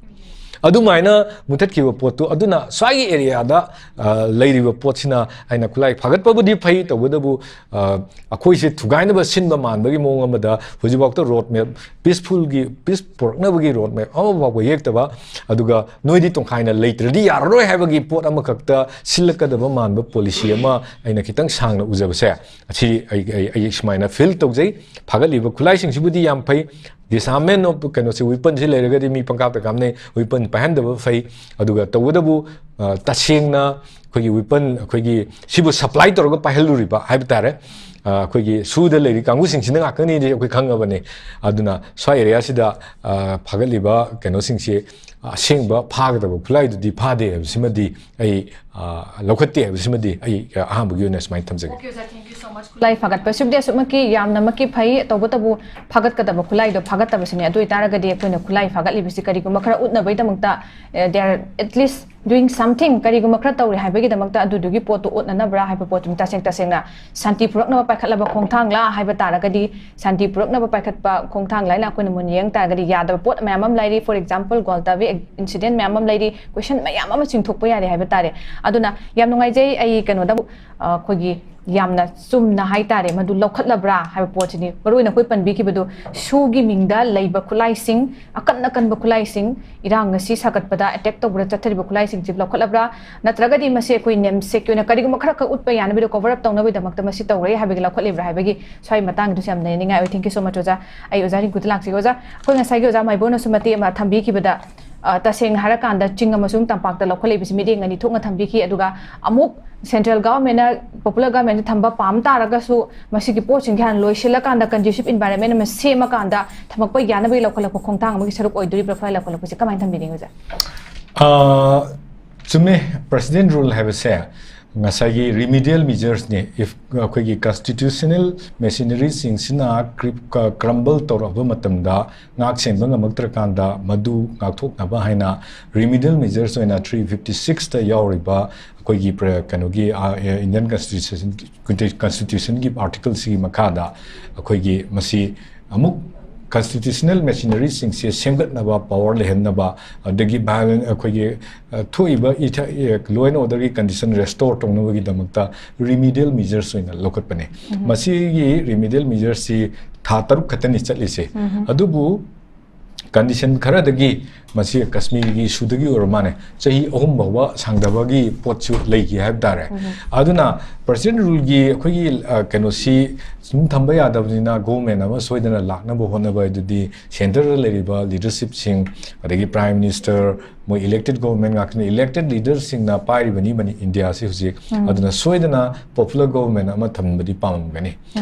ꯑꯗꯨꯃꯥꯏꯅ ꯃꯨꯊꯠꯈꯤꯕ ꯄꯣꯠꯇꯨ, ꯑꯗꯨꯅ ꯁ꯭ꯋꯥꯏꯒꯤ ꯑꯦꯔꯤꯌꯥꯗ, ꯑ, ꯂꯩꯔꯤꯕ ꯄꯣꯠꯁꯤꯅ, ꯑꯩꯅ ꯈꯨꯠꯂꯥꯏ ꯐꯥꯒꯠꯄꯕꯨꯗꯤ ꯐꯩ, ꯇꯧꯕꯇꯕꯨ, ꯑ, ꯑꯩꯈꯣꯏꯁꯦ ꯊꯨꯒꯥꯏꯅꯕ ꯁꯤꯟꯕ ꯃꯥꯟꯕꯒꯤ ꯃꯑꯣꯡ ꯑꯃꯗ ꯍꯧꯖꯤꯛꯐꯥꯎꯗ ꯔꯣꯗ ꯃꯦꯞ, ꯄꯤꯁꯐꯨꯜꯒꯤ, ꯄꯤꯁ ꯄꯨꯔꯛꯅꯕꯒꯤ ꯔꯣꯗ ꯃꯦꯞ ꯑꯃꯐꯥꯎꯕ ꯌꯦꯛꯇꯕ, ꯑꯗꯨꯒ ꯅꯣꯏꯗꯤ ꯇꯣꯡꯈꯥꯏꯅ ꯂꯩꯇ꯭ꯔꯗꯤ ꯌꯥꯔꯔꯣꯏ ꯍꯥꯏꯕꯒꯤ ꯄꯣꯠ ꯑꯃꯈꯛꯇ ꯁꯤꯜꯂꯛꯀꯗꯕ ꯃꯥꯟꯕ ꯄꯣꯂꯤꯁꯤ ꯑꯃ ꯑꯩꯅ ꯈꯤꯇꯪ ꯁꯥꯡꯅ ꯎꯖꯕꯁꯦ, ꯑꯁꯤ ꯑꯩ, ꯑꯩ, ꯑꯩ ꯁꯨꯃꯥꯏꯅ ꯐꯤꯜ ꯇꯧꯖꯩ꯫ ꯐꯥꯒꯠꯂꯤꯕ ꯈꯨꯠꯂꯥꯏꯁꯤꯡꯁꯤꯕꯨꯗꯤ ꯌꯥꯝ ꯐꯩ, ꯗꯤꯁꯑꯥꯔꯝꯃꯦꯟ ꯑꯣꯐ ꯀꯩꯅꯣꯁꯦ, ꯋꯤꯄꯟꯁꯦ ꯂꯩꯔꯒꯗꯤ ꯃꯤ ꯄꯪꯀꯥꯞꯇ ꯀꯥꯞꯅꯩ, ꯋꯤꯄꯟ ꯄꯥꯏꯍꯟꯗꯕ ꯐꯩ꯫ ꯑꯗꯨꯒ ꯇꯧꯕꯇꯕꯨ, ꯑ, ꯇꯁꯦꯡꯅ ꯑꯩꯈꯣꯏꯒꯤ ꯋꯤꯄꯟ, ꯑꯩꯈꯣꯏꯒꯤ ꯁꯤꯕꯨ ꯁꯄ꯭ꯂꯥꯏ ꯇꯧꯔꯒ ꯄꯥꯏꯍꯜꯂꯨꯔꯤꯕ ꯍꯥꯏꯕ ꯇꯥꯔꯦ, ꯑ, ꯑꯩꯈꯣꯏꯒꯤ ꯁꯨꯗ ꯂꯩꯔꯤ ꯀꯥꯡꯕꯨꯁꯤꯡꯁꯤꯅ ꯉꯥꯛꯇꯅꯤꯗꯤ ꯑꯩꯈꯣꯏ ꯈꯪꯉꯕꯅꯤ꯫ ꯑꯗꯨꯅ ꯁ꯭ꯋꯥꯏ ꯑꯦꯔꯤꯌꯥꯁꯤꯗ, ꯑ, ꯐꯥꯒꯠꯂꯤꯕ ꯀꯩꯅꯣꯁꯤꯡꯁꯦ ꯑꯁꯦꯡꯕ ꯐꯥꯒꯗꯕ ꯈꯨꯠꯂꯥꯏꯗꯨꯗꯤ ꯐꯥꯗꯦ ꯍꯥꯏꯕꯁꯤꯃꯗꯤ ꯑꯩ ꯑ, ꯂꯧꯈꯠꯇꯦ ꯍꯥꯏꯕꯁꯤꯃꯗꯤ ꯑꯩ, ꯑ, ꯑꯍꯥꯟꯕꯒꯤ ꯑꯣꯏꯅ ꯁꯨꯃꯥꯏꯅ ꯊꯝꯖꯒꯦ꯫ Okay, ꯑꯣꯖꯥ, thank you so much. ꯈꯨꯠꯂꯥꯏ ꯐꯥꯒꯠꯄꯁꯤꯕꯨꯗꯤ ꯑꯁꯨꯛꯃꯛꯀꯤ ꯌꯥꯝꯅꯃꯛꯀꯤ ꯐꯩ, ꯇꯧꯕꯇꯕꯨ ꯐꯥꯒꯠꯀꯗꯕ ꯈꯨꯠꯂꯥꯏꯗꯣ ꯐꯥꯒꯠꯇꯕꯁꯤꯅꯦ꯫ ꯑꯗꯨ ꯑꯣꯏꯇꯥꯔꯒꯗꯤ ꯑꯩꯈꯣꯏꯅ ꯈꯨꯠꯂꯥꯏ ꯐꯥꯒꯠꯂꯤꯕꯁꯤ ꯀꯔꯤꯒꯨꯝꯕ ꯈꯔ ꯎꯠꯅꯕꯒꯤꯗꯃꯛꯇ, ꯑꯦ, they are at least doing something, ꯀꯔꯤꯒꯨꯝꯕ ꯈꯔ ꯇꯧꯔꯤ ꯍꯥꯏꯕꯒꯤꯗꯃꯛꯇ ꯑꯗꯨꯗꯨꯒꯤ ꯄꯣꯠꯇꯣ ꯎꯠꯅꯅꯕ꯭ꯔꯥ ꯍꯥꯏꯕ ꯄꯣꯠꯇꯨꯅꯤ ꯇꯁꯦꯡ ꯇꯁꯦꯡꯅ ꯁꯥꯟꯇꯤ ꯄꯨꯔꯛꯅꯕ ꯄꯥꯏꯈꯠꯂꯕ ꯈꯣꯡꯊꯥꯡꯂꯥ ꯍꯥꯏꯕ ꯇꯥꯔꯒꯗꯤ, ꯁꯥꯟꯇꯤ ꯄꯨꯔꯛꯅꯕ ꯄꯥꯏꯈꯠꯄ ꯈꯣꯡꯊꯥꯡ ꯂꯥꯏꯅ ꯑꯩꯈꯣꯏꯅ ꯃꯨꯟꯅ ꯌꯦꯡ ꯇꯥꯔꯒꯗꯤ ꯌꯥꯗꯕ ꯄꯣꯠ ꯃꯌꯥꯝ ꯑꯃ ꯂꯩꯔꯤ꯫ For example, ꯒ꯭ꯋꯥꯜꯇꯥꯕꯤ incident ꯃꯌꯥꯝ ꯑꯃ ꯂꯩꯔꯤ, question ꯃꯌꯥꯝ ꯑꯃ ꯆꯤꯡꯊꯣꯛꯄ ꯌꯥꯔꯤ ꯍꯥꯏꯕ ꯇꯥꯔꯦ꯫ ꯑꯗꯨꯅ ꯌꯥꯝ ꯅꯨꯡꯉꯥꯏꯖꯩ꯫ ꯑꯩ ꯀꯩꯅꯣꯗ, ꯑ, ꯑꯩꯈꯣꯏꯒꯤ ꯌꯥꯝꯅ ꯆꯨꯝꯅ ꯍꯥꯏ ꯇꯥꯔꯦ, ꯃꯗꯨ ꯂꯧꯈꯠꯂꯕ꯭ꯔꯥ ꯍꯥꯏꯕ ꯄꯣꯠꯁꯤꯅꯤ꯫ ꯃꯔꯨꯑꯣꯏꯅ ꯑꯩꯈꯣꯏ ꯄꯟꯕꯤꯈꯤꯕꯗꯨ, ꯁꯨꯒꯤ ꯃꯤꯡꯗ ꯂꯩꯕ ꯈꯨꯠꯂꯥꯏꯁꯤꯡ, ꯑꯀꯟ ꯑꯀꯟꯕ ꯈꯨꯠꯂꯥꯏꯁꯤꯡ, ꯏꯔꯥꯡ ꯑꯁꯤ ꯁꯥꯒꯠꯄꯗ attack ꯇꯧꯕꯗ ꯆꯠꯊꯔꯤꯕ ꯈꯨꯠꯂꯥꯏꯁꯤꯡꯁꯤ ꯂꯧꯈꯠꯂꯕ꯭ꯔꯥ, ꯅꯠꯇ꯭ꯔꯒꯗꯤ ꯃꯁꯤ ꯑꯩꯈꯣꯏ ꯅꯦꯝꯁꯦꯛꯀꯤ ꯑꯣꯏꯅ ꯀꯔꯤꯒꯨꯝꯕ ꯈꯔ ꯈꯛ ꯎꯠꯄ ꯌꯥꯅꯕꯒꯤꯗꯃꯛꯇ ꯃꯁꯤ ꯇꯧꯔꯦ ꯍꯥꯏꯕꯒꯤ ꯂꯧꯈꯠꯂꯤꯕ꯭ꯔꯥ ꯍꯥꯏꯕꯒꯤ ꯁ꯭ꯋꯥꯏ ꯃꯇꯥꯡꯒꯤꯗꯨꯁꯨ ꯌꯥꯝ ꯅꯩꯅꯅꯤꯡꯉꯥꯏ ꯑꯣꯏ꯫ Thank you so much, ꯑꯣꯖꯥ꯫ ꯑꯩ ꯑꯣꯖꯥ ꯔꯤꯡꯀꯨꯗ ꯂꯥꯛꯆꯒꯦ꯫ ꯑꯣꯖꯥ, ꯑꯩꯈꯣꯏ ꯉꯁꯥꯏꯒꯤ ꯑꯣꯖꯥ ꯃꯥꯏꯕꯣꯅꯁꯨ ꯃꯇꯦꯛ ꯑꯃ ꯊꯝꯕꯤꯈꯤꯕꯗ, ꯑ, ꯇꯁꯦꯡꯅ ꯍꯥꯏꯔꯀꯥꯟꯗ ꯆꯤꯡ ꯑꯃꯁꯨꯡ ꯇꯝꯄꯥꯛꯇ ꯂꯧꯈꯠꯂꯛꯏꯕꯁꯤ ꯃꯤꯠꯌꯦꯡ ꯑꯅꯤ ꯊꯣꯛꯅ ꯊꯝꯕꯤꯈꯤ꯫ ꯑꯗꯨꯒ ꯑꯃꯨꯛ central government ꯅ, popular government ꯅ ꯊꯝꯕ ꯄꯥꯝ ꯇꯥꯔꯒꯁꯨ ꯃꯁꯤꯒꯤ ꯄꯣꯠꯁꯤꯡꯁꯦ ꯍꯥꯟꯅ ꯂꯣꯏꯁꯤꯜꯂꯀꯥꯟꯗ conducive environment ꯑꯃ ꯁꯦꯝꯃꯀꯥꯟꯗ ꯊꯝꯃꯛꯄ ꯌꯥꯅꯕꯒꯤ ꯂꯧꯈꯠꯂꯛꯄ ꯈꯣꯡꯊꯥꯡ ꯑꯃꯒꯤ ꯁꯔꯨꯛ ꯑꯣꯏꯗꯣꯔꯤꯕ꯭ꯔꯥ ꯈꯨꯠꯂꯥꯏ ꯂꯧꯈꯠꯂꯛꯄꯁꯦ? ꯀꯃꯥꯏꯅ ꯊꯝꯕꯤꯅꯤꯡꯉꯤ, ꯑꯣꯖꯥ? ꯑ, ꯆꯨꯝꯃꯦ, president rule ꯍꯥꯏꯕꯁꯦ ꯉꯁꯥꯏꯒꯤ remedial measures ꯅꯤ꯫ If ꯑꯩꯈꯣꯏꯒꯤ constitutional machinery ꯁꯤꯡꯁꯤꯅ ꯀ꯭ꯔꯤ-, ꯀ-, crumble ꯇꯧꯔꯛꯑꯕ ꯃꯇꯝꯗ, ꯉꯥꯛ ꯁꯦꯟꯕ ꯉꯝꯃꯛꯇ꯭ꯔꯀꯥꯟꯗ ꯃꯗꯨ ꯉꯥꯛꯊꯣꯛꯅꯕ ꯍꯥꯏꯅ remedial measures ꯑꯣꯏꯅ three fifty six ꯇ ꯌꯥꯎꯔꯤꯕ ꯑꯩꯈꯣꯏꯒꯤ ꯄ꯭ꯔ-, ꯀꯩꯅꯣꯒꯤ, ꯑ, ꯑ, Indian constitution, constitution ꯒꯤ article ꯁꯤꯒꯤ ꯃꯈꯥꯗ ꯑꯩꯈꯣꯏꯒꯤ ꯃꯁꯤ ꯑꯃꯨꯛ constitutional machinery ꯁꯤꯡꯁꯦ ꯁꯦꯝꯒꯠꯅꯕ, power ꯂꯩꯍꯟꯅꯕ, ꯑꯗꯒꯤ violence, ꯑꯩꯈꯣꯏꯒꯤ, ꯑ, ꯊꯣꯛꯏꯕ ꯏꯊ-, ꯑ, law and order ꯒꯤ condition restore ꯇꯧꯅꯕꯒꯤꯗꯃꯛꯇ remedial measures ꯑꯣꯏꯅ ꯂꯧꯈꯠꯄꯅꯦ꯫ ꯃꯁꯤꯒꯤ remedial measures ꯁꯤ ꯊꯥ ꯇꯔꯨꯛ ꯈꯛꯇꯅꯤ ꯆꯠꯂꯤꯁꯦ꯫ ꯑꯗꯨꯕꯨ condition ꯈꯔꯗꯒꯤ ꯃꯁꯤ ꯀꯥꯁꯃꯤꯔꯒꯤ issue ꯗꯒꯤ ꯑꯣꯏꯔ ꯃꯥꯅꯦ, ꯆꯍꯤ ꯑꯍꯨꯝ ꯐꯥꯎꯕ ꯁꯥꯡꯗꯕꯒꯤ ꯄꯣꯠꯁꯨ ꯂꯩꯈꯤ ꯍꯥꯏꯕ ꯇꯥꯔꯦ꯫ ꯑꯗꯨꯅ president rule ꯒꯤ ꯑꯩꯈꯣꯏꯒꯤ, ꯑ, ꯀꯩꯅꯣꯁꯤ ꯁꯨꯝ ꯊꯝꯕ ꯌꯥꯗꯕꯅꯤꯅ, government ꯑꯃ ꯁꯣꯏꯗꯅ ꯂꯥꯛꯅꯕ ꯍꯣꯠꯅꯕ ꯍꯥꯏꯗꯨꯗꯤ centre ꯗ ꯂꯩꯔꯤꯕ leadership ꯁꯤꯡ, ꯑꯗꯒꯤ prime minister, ꯃꯣꯏ elected government ꯉꯥꯛꯇꯅꯤ, elected leader ꯁꯤꯡꯅ ꯄꯥꯏꯔꯤꯕꯅꯤ ꯃꯅꯤ-, ꯏꯟꯗꯤꯌꯥꯁꯤ ꯍꯧꯖꯤꯛ꯫ ꯑꯗꯨꯅ ꯁꯣꯏꯗꯅ popular government ꯑꯃ ꯊꯝꯕꯗꯤ ꯄꯥꯝꯃꯝꯒꯅꯤ꯫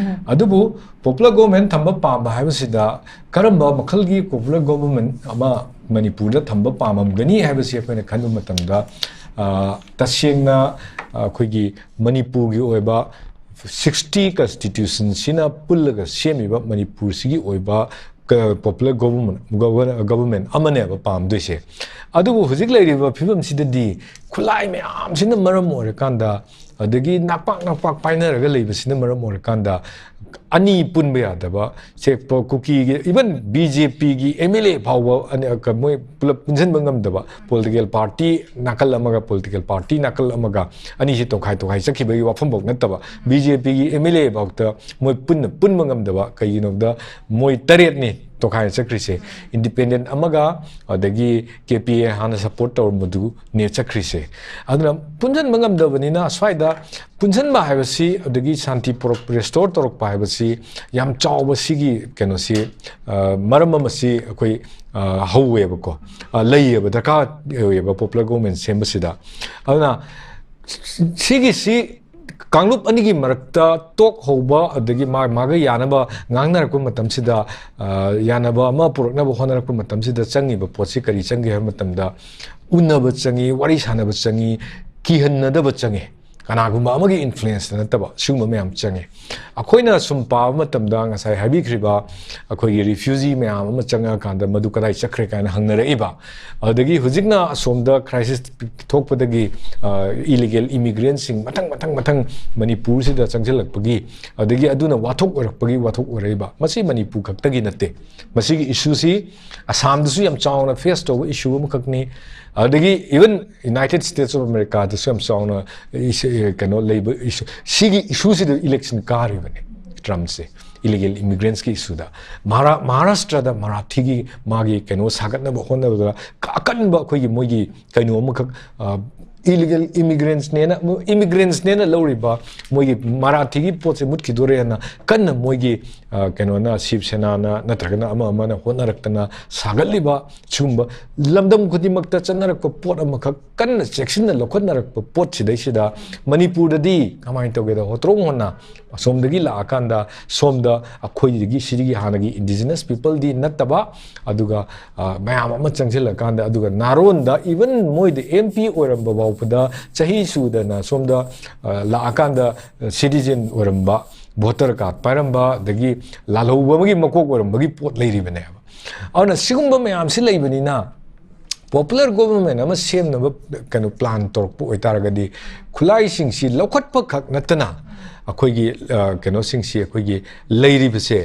ꯑꯗꯨꯕꯨ popular government ꯊꯝꯕ ꯄꯥꯝꯕ ꯍꯥꯏꯕꯁꯤꯗ ꯀꯔꯝꯕ ꯃꯈꯜꯒꯤ popular government ꯑꯃ ꯃꯅꯤꯄꯨꯔꯗ ꯊꯝꯕ ꯄꯥꯝꯃꯝꯒꯅꯤ ꯍꯥꯏꯕꯁꯤ ꯑꯩꯈꯣꯏꯅ ꯈꯟꯕ ꯃꯇꯝꯗ, ꯑ, ꯇꯁꯦꯡꯅ ꯑꯩꯈꯣꯏꯒꯤ ꯃꯅꯤꯄꯨꯔꯒꯤ ꯑꯣꯏꯕ sixty constitution ꯁꯤꯅ ꯄꯨꯜꯂꯒ ꯁꯦꯝꯃꯤꯕ ꯃꯅꯤꯄꯨꯔꯁꯤꯒꯤ ꯑꯣꯏꯕ popular government, government ꯑꯃꯅꯦꯕ ꯄꯥꯝꯗꯣꯏꯁꯦ꯫ ꯑꯗꯨꯕꯨ ꯍꯧꯖꯤꯛ ꯂꯩꯔꯤꯕ ꯐꯤꯕꯝꯁꯤꯗꯗꯤ ꯈꯨꯠꯂꯥꯏ ꯃꯌꯥꯝꯁꯤꯅ ꯃꯔꯝ ꯑꯣꯏꯔꯀꯥꯟꯗ, ꯑꯗꯒꯤ ꯅꯥꯛꯄꯥꯛ ꯅꯥꯛꯄꯥꯛ ꯄꯥꯏꯅꯔꯒ ꯂꯩꯕꯁꯤꯅ ꯃꯔꯝ ꯑꯣꯏꯔꯀꯥꯟꯗ ꯑꯅꯤ ꯄꯨꯟꯕ ꯌꯥꯗꯕ, ꯁꯦ ꯄ-, ꯀꯨꯀꯤꯒꯤ, even BJPꯒꯤ MLA ꯐꯥꯎꯕ ꯑꯅꯤ-, ꯀ-, ꯃꯣꯏ ꯄꯨꯂꯞ ꯄꯨꯟꯁꯤꯟꯕ ꯉꯝꯗꯕ, political party ꯅꯥꯀꯜ ꯑꯃꯒ political party ꯅꯥꯀꯜ ꯑꯃꯒ ꯑꯅꯤꯁꯤ ꯇꯣꯈꯥꯏ ꯇꯣꯈꯥꯏ ꯆꯠꯈꯤꯕꯒꯤ ꯋꯥꯐꯝꯐꯥꯎ ꯅꯠꯇꯕ, BJPꯒꯤ MLA ꯐꯥꯎꯗ ꯃꯣꯏ ꯄꯨꯟꯅ ꯄꯨꯟꯕ ꯉꯝꯗꯕ꯫ ꯀꯩꯒꯤꯅꯣꯗ ꯃꯣꯏ ꯇꯔꯦꯠꯅꯤ ꯇꯣꯈꯥꯏꯅ ꯆꯠꯈ꯭ꯔꯤꯁꯦ꯫ Independent ꯑꯃꯒ, ꯑꯗꯒꯤ KPA ꯍꯥꯟꯅ support ꯇꯧꯔꯝꯕꯗꯨꯅꯦ ꯆꯠꯈ꯭ꯔꯤꯁꯦ꯫ ꯑꯗꯨꯅ ꯄꯨꯟꯁꯤꯟꯕ ꯉꯝꯗꯕꯅꯤꯅ ꯁ꯭ꯋꯥꯏꯗ ꯄꯨꯟꯁꯤꯟꯕ ꯍꯥꯏꯕꯁꯤ, ꯑꯗꯒꯤ ꯁꯥꯟꯇꯤ ꯄꯨꯔꯛ-, restore ꯇꯧꯔꯛꯄ ꯍꯥꯏꯕꯁꯤ ꯌꯥꯝ ꯆꯥꯎꯕ ꯁꯤꯒꯤ ꯀꯩꯅꯣꯁꯤ, ꯑ, ꯃꯔꯝ ꯑꯃꯁꯤ ꯑꯩꯈꯣꯏ, ꯑ, ꯍꯧꯋꯦꯕꯀꯣ, ꯑ, ꯂꯩꯌꯦꯕ, ꯗꯔꯀꯥꯔ ꯑꯣꯏꯌꯦꯕ popular government ꯁꯦꯝꯕꯁꯤꯗ꯫ ꯑꯗꯨꯅ ꯁꯤꯒꯤꯁꯤ ꯀꯥꯡꯂꯨꯞ ꯑꯅꯤꯒꯤ ꯃꯔꯛꯇ talk ꯍꯧꯕ, ꯑꯗꯒꯤ ꯃꯥ-, ꯃꯥꯒ ꯌꯥꯅꯕ ꯉꯥꯡꯅꯔꯛꯄ ꯃꯇꯝꯁꯤꯗ, ꯑ, ꯌꯥꯅꯕ ꯑꯃ ꯄꯨꯔꯛꯅꯕ ꯍꯣꯠꯅꯔꯛꯄ ꯃꯇꯝꯁꯤꯗ ꯆꯪꯉꯤꯕ ꯄꯣꯠꯁꯤ ꯀꯔꯤ ꯆꯪꯒꯦ ꯍꯥꯏꯕ ꯃꯇꯝꯗ, ꯎꯅꯕ ꯆꯪꯉꯤ, ꯋꯥꯔꯤ ꯁꯥꯟꯅꯕ ꯆꯪꯉꯤ, ꯀꯤꯍꯟꯅꯗꯕ ꯆꯪꯉꯤ, ꯀꯅꯥꯒꯨꯝꯕ ꯑꯃꯒꯤ influenceꯇ ꯅꯠꯇꯕ, ꯁꯤꯒꯨꯝꯕ ꯃꯌꯥꯝ ꯆꯪꯉꯤ꯫ ꯑꯩꯈꯣꯏꯅ ꯁꯨꯝ ꯄꯥꯕ ꯃꯇꯝꯗ ꯉꯁꯥꯏ ꯍꯥꯏꯕꯤꯈ꯭ꯔꯤꯕ ꯑꯩꯈꯣꯏꯒꯤ refugee ꯃꯌꯥꯝ ꯑꯃ ꯆꯪꯉꯛꯑꯀꯥꯟꯗ ꯃꯗꯨ ꯀꯗꯥꯏ ꯆꯠꯈ꯭ꯔꯦ ꯀꯥꯏꯅ ꯍꯪꯅꯔꯛꯏꯕ, ꯑꯗꯒꯤ ꯍꯧꯖꯤꯛꯅ ꯑꯁꯣꯝꯗ crisis ꯊꯣꯛꯄꯗꯒꯤ, ꯑ, illegal immigrantꯁꯤꯡ ꯃꯊꯪ ꯃꯊꯪ ꯃꯊꯪ ꯃꯅꯤꯄꯨꯔꯁꯤꯗ ꯆꯪꯁꯤꯜꯂꯛꯄꯒꯤ, ꯑꯗꯒꯤ ꯑꯗꯨꯅ ꯋꯥꯊꯣꯛ ꯑꯣꯏꯔꯛꯄꯒꯤ ꯋꯥꯊꯣꯛ ꯑꯣꯏꯔꯛꯏꯕ꯫ ꯃꯁꯤ ꯃꯅꯤꯄꯨꯔ ꯈꯛꯇꯒꯤ ꯅꯠꯇꯦ꯫ ꯃꯁꯤꯒꯤ issueꯁꯤ ꯑꯁꯥꯝꯗꯁꯨ ꯌꯥꯝ ꯆꯥꯎꯅ face ꯇꯧꯕ issue ꯑꯃꯈꯛꯅꯤ꯫ ꯑꯗꯒꯤ even United States of Americaꯗꯁꯨ ꯌꯥꯝ ꯆꯥꯎꯅ issue, ꯀꯩꯅꯣ ꯂꯩꯕ issue꯫ ꯁꯤꯒꯤ issueꯁꯤꯗ election ꯀꯥꯔꯤꯕꯅꯤ Trumpꯁꯦ, illegal immigrantꯁꯀꯤ issueꯗ꯫ ꯃꯍꯥꯔꯥ-, ꯃꯍꯥꯔꯥꯁꯇ꯭ꯔꯗ ꯃꯔꯥꯊꯤꯒꯤ ꯃꯥꯒꯤ ꯀꯩꯅꯣ ꯁꯥꯒꯠꯅꯕ ꯍꯣꯠꯅꯕꯗ ꯑꯀꯟꯕ ꯑꯩꯈꯣꯏꯒꯤ ꯃꯣꯏꯒꯤ ꯀꯩꯅꯣ ꯑꯃꯈꯛ, ꯑ, illegal immigrantꯅꯦꯅ, immigrantꯅꯦꯅ ꯂꯧꯔꯤꯕ ꯃꯣꯏꯒꯤ ꯃꯔꯥꯊꯤꯒꯤ ꯄꯣꯠꯁꯦ ꯃꯨꯠꯈꯤꯗꯣꯔꯦꯅ ꯀꯟꯅ ꯃꯣꯏꯒꯤ, ꯑ, ꯀꯩꯅꯣꯅ, ꯁꯤꯕ ꯁꯦꯅꯥꯅ ꯅꯠꯇ꯭ꯔꯒꯅ ꯑꯃ ꯑꯃꯅ ꯍꯣꯠꯅꯔꯛꯇꯅ ꯁꯥꯒꯠꯂꯤꯕ ꯁꯤꯒꯨꯝꯕ ꯂꯝꯗꯝ ꯈꯨꯗꯤꯡꯃꯛꯇ ꯆꯠꯅꯔꯛꯄ ꯄꯣꯠ ꯑꯃꯈꯛ ꯀꯟꯅ ꯆꯦꯛꯁꯤꯟꯅ ꯂꯧꯈꯠꯅꯔꯛꯄ ꯄꯣꯠꯁꯤꯗꯩꯁꯤꯗ ꯃꯅꯤꯄꯨꯔꯗꯗꯤ ꯀꯃꯥꯏꯅ ꯇꯧꯒꯦꯗ, ꯍꯣꯇ꯭ꯔꯣꯡ ꯍꯣꯟꯅ ꯑꯁꯣꯝꯗꯒꯤ ꯂꯥꯛꯑꯀꯥꯟꯗ ꯁꯣꯝꯗ ꯑꯩꯈꯣꯏꯗꯒꯤ ꯁꯤꯗꯒꯤ ꯍꯥꯟꯅꯒꯤ indigenous peopleꯗꯤ ꯅꯠꯇꯕ, ꯑꯗꯨꯒ, ꯑ, ꯃꯌꯥꯝ ꯑꯃ ꯆꯪꯁꯤꯜꯂꯀꯥꯟꯗ, ꯑꯗꯨꯒ ꯅꯥꯔꯣꯟꯗ even ꯃꯣꯏꯗ MP ꯑꯣꯏꯔꯝꯕ ꯍꯧꯔꯛꯄꯗ ꯆꯍꯤ ꯁꯨꯗꯅ ꯁꯣꯝꯗ, ꯑ, ꯂꯥꯛꯑꯀꯥꯟꯗ, ꯑ, citizen ꯑꯣꯏꯔꯝꯕ, voter card ꯄꯥꯏꯔꯝꯕ, ꯑꯗꯒꯤ ꯂꯥꯜꯍꯧꯕ ꯑꯃꯒꯤ ꯃꯀꯣꯛ ꯑꯣꯏꯔꯝꯕꯒꯤ ꯄꯣꯠ ꯂꯩꯔꯤꯕꯅꯦꯕ꯫ ꯑꯗꯨꯅ ꯁꯤꯒꯨꯝꯕ ꯃꯌꯥꯝꯁꯤ ꯂꯩꯕꯅꯤꯅ, popular government ꯑꯃ ꯁꯦꯝꯅꯕ ꯀꯩꯅꯣ plan ꯇꯧꯔꯛꯄ ꯑꯣꯏꯇꯥꯔꯒꯗꯤ, ꯈꯨꯠꯂꯥꯏꯁꯤꯡꯁꯤ ꯂꯧꯈꯠꯄ ꯈꯛ ꯅꯠꯇꯅ, ꯑꯩꯈꯣꯏꯒꯤ, ꯑ, ꯀꯩꯅꯣꯁꯤꯡꯁꯤ, ꯑꯩꯈꯣꯏꯒꯤ ꯂꯩꯔꯤꯕꯁꯦ,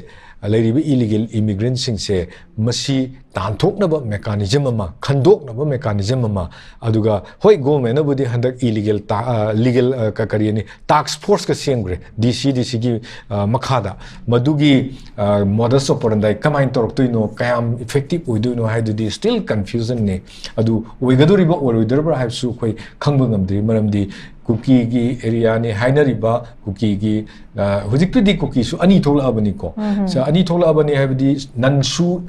ꯂꯩꯔꯤꯕ illegal immigrantꯁꯤꯡꯁꯦ, ꯃꯁꯤ ꯇꯥꯟꯊꯣꯛꯅꯕ mechanism ꯑꯃ, ꯈꯟꯗꯣꯛꯅꯕ mechanism ꯑꯃ, ꯑꯗꯨꯒ ꯍꯣꯏ, governmentꯅꯕꯨꯗꯤ ꯍꯟꯗꯛ illegal ꯇꯥ-, ꯑ, legal, ꯑ, ꯀ-, ꯀꯔꯤ ꯍꯥꯏꯅꯤ, task force ꯀ ꯁꯦꯝꯈ꯭ꯔꯦ, D C, D Cꯒꯤ, ꯑ, ꯃꯈꯥꯗ꯫ ꯃꯗꯨꯒꯤ, ꯑ, modus operandi ꯀꯃꯥꯏꯅ ꯇꯧꯔꯛꯇꯣꯏꯅꯣ, ꯀꯌꯥꯝ effective ꯑꯣꯏꯗꯣꯏꯅꯣ ꯍꯥꯏꯗꯨꯗꯤ still confusionꯅꯦ꯫ ꯑꯗꯨ ꯑꯣꯏꯒꯗꯧꯔꯤꯕ ꯑꯣꯏꯔꯣꯏꯗꯧꯔꯤꯕ꯭ꯔꯥ ꯍꯥꯏꯕꯁꯨ ꯑꯩꯈꯣꯏ ꯈꯪꯕ ꯉꯝꯗ꯭ꯔꯤ, ꯃꯔꯝꯗꯤ ꯀꯨꯀꯤꯒꯤ areaꯅꯤ ꯍꯥꯏꯅꯔꯤꯕ, ꯀꯨꯀꯤꯒꯤ, ꯑ, ꯍꯧꯖꯤꯛꯇꯨꯗꯤ ꯀꯨꯀꯤꯁꯨ ꯑꯅꯤ ꯊꯣꯛꯂꯛꯑꯕꯅꯤꯀꯣ꯫ ꯎꯝ, ꯎꯝ꯫ ꯁ-, ꯑꯅꯤ ꯊꯣꯛꯂꯛꯑꯕꯅꯤ ꯍꯥꯏꯕꯗꯤ ꯅꯟꯁꯨ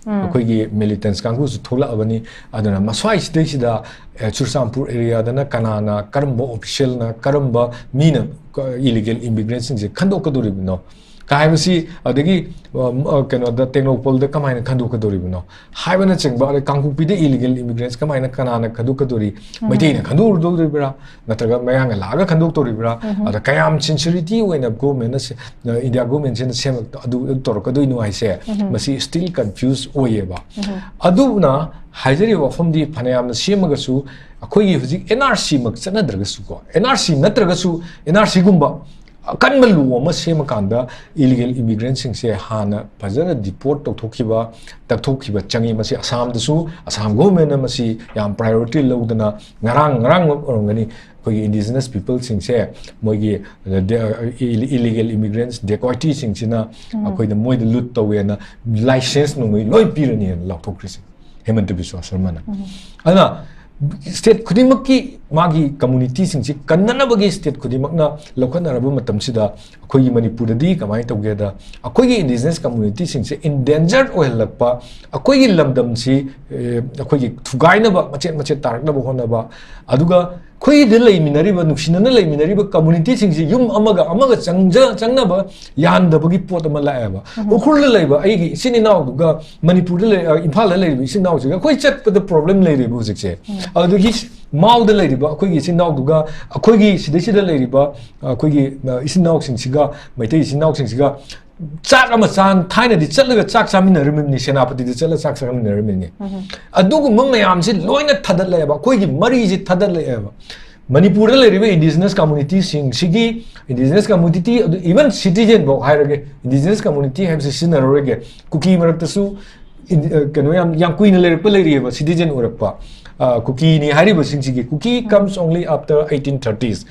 ꯎꯝ꯫ ꯑꯩꯈꯣꯏꯒꯤ militants ꯀꯥꯡꯕꯨꯁꯨ ꯊꯣꯛꯂꯛꯑꯕꯅꯤ꯫ ꯑꯗꯨꯅ ꯃꯁ꯭ꯋꯥꯏꯁꯤꯗꯩꯁꯤꯗ, ꯑ, ꯆꯨꯔꯆꯥꯟꯄꯨꯔ areaꯗꯅ ꯀꯅꯥꯅ, ꯀꯔꯝꯕ officialꯅ, ꯀꯔꯝꯕ ꯃꯤꯅ, ꯀ-, illegal immigrantꯁꯤꯡꯁꯦ ꯈꯟꯗꯣꯛꯀꯗꯧꯔꯤꯕꯅꯣ ꯀ ꯍꯥꯏꯕꯁꯤ, ꯑꯗꯒꯤ, ꯑ, ꯑ, ꯀꯩꯅꯣꯗ, ꯇꯦꯡꯅꯧꯄꯜꯗ ꯀꯃꯥꯏꯅ ꯈꯟꯗꯣꯛꯀꯗꯧꯔꯤꯕꯅꯣ ꯍꯥꯏꯕꯅꯆꯤꯡꯕ, ꯑꯗꯩ ꯀꯥꯡꯄꯣꯛꯄꯤꯗ illegal immigrants ꯀꯃꯥꯏꯅ, ꯀꯅꯥꯅ ꯈꯟꯗꯣꯛꯀꯗꯧꯔꯤ? ꯎꯝ꯫ ꯃꯩꯇꯩꯅ ꯈꯟꯗꯣꯛꯎꯗꯧꯔꯤꯕ꯭ꯔꯥ? ꯅꯠꯇ꯭ꯔꯒ ꯃꯌꯥꯡꯅ ꯂꯥꯛꯑꯒ ꯈꯟꯗꯣꯛꯇꯧꯔꯤꯕ꯭ꯔꯥ? ꯎꯝ꯫ ꯑꯗ ꯀꯌꯥꯝ sincerity ꯑꯣꯏꯅ governmentꯅ ꯁꯦ-, ꯑ, India governmentꯁꯤꯅ ꯁꯦꯝ-, ꯑꯗꯨ, ꯑꯗꯨ ꯇꯧꯔꯛꯀꯗꯣꯏꯅꯣ ꯍꯥꯏꯁꯦ, ꯎꯝ꯫ ꯃꯁꯤ still confuse ꯑꯣꯏꯌꯦꯕ꯫ ꯎꯝ꯫ ꯑꯗꯨꯅ ꯍꯥꯏꯖꯔꯤꯕ ꯋꯥꯐꯝꯗꯤ, ꯐꯅꯌꯥꯝꯅ ꯁꯦꯝꯃꯒꯁꯨ ꯑꯩꯈꯣꯏꯒꯤ ꯍꯧꯖꯤꯛ N R C ꯃꯛ ꯆꯠꯅꯗ꯭ꯔꯒꯁꯨꯀꯣ, N R C ꯅꯠꯇ꯭ꯔꯒꯁꯨ, N R Cꯒꯨꯝꯕ ꯑꯀꯟꯕ law ꯑꯃ ꯁꯦꯝꯃꯀꯥꯟꯗ illegal immigrantꯁꯤꯡꯁꯦ ꯍꯥꯟꯅ ꯐꯖꯅ deport ꯇꯧꯊꯣꯛꯈꯤꯕ, ꯇꯛꯊꯣꯛꯈꯤꯕ ꯆꯪꯉꯤ꯫ ꯃꯁꯤ ꯑꯁꯥꯝꯗꯁꯨ, ꯑꯁꯥꯝ governmentꯅ ꯃꯁꯤ ꯌꯥꯝ priority ꯂꯧꯗꯅ, ꯉꯔꯥꯡ, ꯉꯔꯥꯡꯃꯛ ꯑꯣꯏꯔꯝꯒꯅꯤ, ꯑꯩꯈꯣꯏꯒꯤ indigenous peopleꯁꯤꯡꯁꯦ, ꯃꯣꯏꯒꯤ, ꯑ, ꯗꯦ-, ꯑ, ꯏ-, illegal immigrants, dacoitꯁꯤꯡꯁꯤꯅ ꯎꯝ꯫ ꯑꯩꯈꯣꯏꯗ, ꯃꯣꯏꯗ loot ꯇꯧꯋꯦꯅ licence ꯅꯨꯡꯃꯩ ꯂꯣꯏ ꯄꯤꯔꯅꯤꯅ ꯂꯥꯎꯊꯣꯛꯈ꯭ꯔꯤꯁꯦ꯫ ꯍꯦꯃꯟꯇ ꯕꯤꯁ꯭ꯋꯥ ꯁꯔꯃꯅ꯫ ꯎꯝ꯫ ꯑꯗꯨꯅ state ꯈꯨꯗꯤꯡꯃꯛꯀꯤ ꯃꯥꯒꯤ communityꯁꯤꯡꯁꯤ ꯀꯟꯅꯅꯕꯒꯤ state ꯈꯨꯗꯤꯡꯃꯛꯅ ꯂꯧꯈꯠꯅꯔꯕ ꯃꯇꯝꯁꯤꯗ, ꯑꯩꯈꯣꯏꯒꯤ ꯃꯅꯤꯄꯨꯔꯗꯗꯤ ꯀꯃꯥꯏꯅ ꯇꯧꯒꯦꯗ, ꯑꯩꯈꯣꯏꯒꯤ indigenous communityꯁꯤꯡꯁꯦ endangered ꯑꯣꯏꯍꯜꯂꯛꯄ, ꯑꯩꯈꯣꯏꯒꯤ ꯂꯝꯗꯝꯁꯤ, ꯑꯦ, ꯑꯩꯈꯣꯏꯒꯤ ꯊꯨꯒꯥꯏꯅꯕ, ꯃꯆꯦꯠ ꯃꯆꯦꯠ ꯇꯥꯔꯛꯅꯕ ꯍꯣꯠꯅꯕ, ꯑꯗꯨꯒ ꯑꯩꯈꯣꯏꯗ ꯂꯩꯃꯤꯟꯅꯔꯤꯕ, ꯅꯨꯡꯁꯤꯅꯅ ꯂꯩꯃꯤꯟꯅꯔꯤꯕ communityꯁꯤꯡꯁꯤ ꯌꯨꯝ ꯑꯃꯒ ꯑꯃꯒ ꯆꯪꯖ-, ꯆꯪꯅꯕ ꯌꯥꯍꯟꯗꯕꯒꯤ ꯄꯣꯠ ꯑꯃ ꯂꯥꯛꯑꯦꯕ꯫ ꯎꯝ꯫ ꯎꯈ꯭ꯔꯨꯜꯗ ꯂꯩꯕ ꯑꯩꯒꯤ ꯏꯆꯤꯟ ꯏꯅꯥꯎꯗꯨꯒ ꯃꯅꯤꯄꯨꯔꯗ ꯂꯩ-, ꯑ, ꯏꯝꯐꯥꯜꯗ ꯂꯩꯔꯤꯕ ꯏꯆꯤꯟ ꯏꯅꯥꯎꯁꯤꯒ ꯑꯩꯈꯣꯏ ꯆꯠꯄꯗ problem ꯂꯩꯔꯦꯕ ꯍꯧꯖꯤꯛꯁꯦ꯫ ꯎꯝ꯫ ꯑꯗꯨꯗꯒꯤ ꯃꯥꯎꯗ ꯂꯩꯔꯤꯕ ꯑꯩꯈꯣꯏꯒꯤ ꯏꯆꯤꯟ ꯏꯅꯥꯎꯗꯨꯒ, ꯑꯩꯈꯣꯏꯒꯤ ꯁꯤꯗꯩꯁꯤꯗ ꯂꯩꯔꯤꯕ, ꯑ, ꯑꯩꯈꯣꯏꯒꯤ, ꯑ, ꯏꯆꯤꯟ ꯏꯅꯥꯎꯁꯤꯡꯁꯤꯒ, ꯃꯩꯇꯩ ꯏꯆꯤꯟ ꯏꯅꯥꯎꯁꯤꯡꯁꯤꯒ ꯆꯥꯛ ꯑꯃ ꯆꯥ-, ꯊꯥꯏꯅꯗꯤ ꯆꯠꯂꯒ ꯆꯥꯛ ꯆꯥꯃꯤꯟꯅꯔꯝꯃꯤꯕꯅꯤ, ꯁꯦꯅꯥꯄꯇꯤꯗ ꯆꯠꯂꯒ ꯆꯥꯛ ꯆꯥꯃꯤꯟꯅꯔꯝꯃꯤꯕꯅꯤ꯫ ꯑꯗꯨꯒꯨꯝꯕ ꯃꯌꯥꯝꯁꯤ ꯂꯣꯏꯅ ꯊꯥꯗꯠꯂꯛꯑꯦꯕ, ꯑꯩꯈꯣꯏꯒꯤ ꯃꯔꯤꯁꯤ ꯊꯥꯗꯠꯂꯛꯑꯦꯕ꯫ ꯃꯅꯤꯄꯨꯔꯗ ꯂꯩꯔꯤꯕ indigenous communityꯁꯤꯡꯁꯤꯒꯤ, indigenous community, ꯑꯗꯨ even citizen ꯐꯥꯎ ꯍꯥꯏꯔꯒꯦ, indigenous community ꯍꯥꯏꯕꯁꯤ ꯁꯤꯖꯤꯟꯅꯔꯔꯣꯏꯒꯦ꯫ ꯀꯨꯀꯤ ꯃꯔꯛꯇꯁꯨ ꯏꯟ-, ꯑ, ꯀꯩꯅꯣ ꯌꯥꯝ, ꯌꯥꯝ ꯀꯨꯏꯅ ꯂꯩꯔꯛꯄ ꯂꯩꯔꯤꯑꯕ, citizen ꯑꯣꯏꯔꯛꯄ꯫ ꯑ, ꯀꯨꯀꯤꯅꯤ ꯍꯥꯏꯔꯤꯕꯁꯤꯡꯁꯤꯒꯤ, "Kuki comes only after eighteen thirties"꯫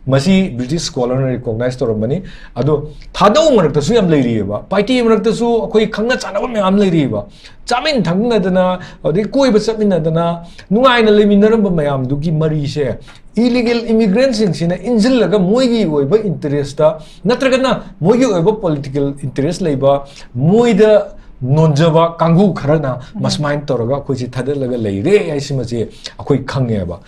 ꯃꯁꯤ British scholarꯅ recognize ꯇꯧꯔꯝꯕꯅꯤ꯫ ꯑꯗꯣ ꯊꯥꯗꯧ ꯃꯔꯛꯇꯁꯨ ꯌꯥꯝ ꯂꯩꯔꯤꯑꯕ, ꯄꯥꯏꯇꯦ ꯃꯔꯛꯇꯁꯨ ꯑꯩꯈꯣꯏ ꯈꯪꯅ ꯆꯥꯟꯅꯕ ꯃꯌꯥꯝ ꯂꯩꯔꯤꯑꯕ꯫ ꯆꯥꯃꯤꯟ ꯊꯛꯃꯤꯟꯅꯗꯅ, ꯑꯗꯩ ꯀꯣꯏꯕ ꯆꯠꯃꯤꯟꯅꯗꯅ, ꯅꯨꯡꯉꯥꯏꯅ ꯂꯩꯃꯤꯟꯅꯔꯝꯕ ꯃꯌꯥꯝꯗꯨꯒꯤ ꯃꯔꯤꯁꯦ illegal immigrantꯁꯤꯡꯁꯤꯅ ꯏꯟꯁꯤꯜꯂꯒ ꯃꯣꯏꯒꯤ ꯑꯣꯏꯕ interest ꯅꯠꯇ꯭ꯔꯒꯅ ꯃꯣꯏꯒꯤ ꯑꯣꯏꯕ political interest ꯂꯩꯕ, ꯃꯣꯏꯗ ꯅꯣꯟꯖꯕ ꯀꯥꯡꯕꯨ ꯈꯔꯅ ꯃꯁꯨꯃꯥꯏꯅ ꯇꯧꯔꯒ ꯑꯩꯈꯣꯏꯁꯦ ꯊꯥꯗꯠꯂꯒ ꯂꯩꯔꯦ ꯍꯥꯏꯁꯤꯃꯁꯦ ꯑꯩꯈꯣꯏ ꯈꯪꯉꯦꯕ꯫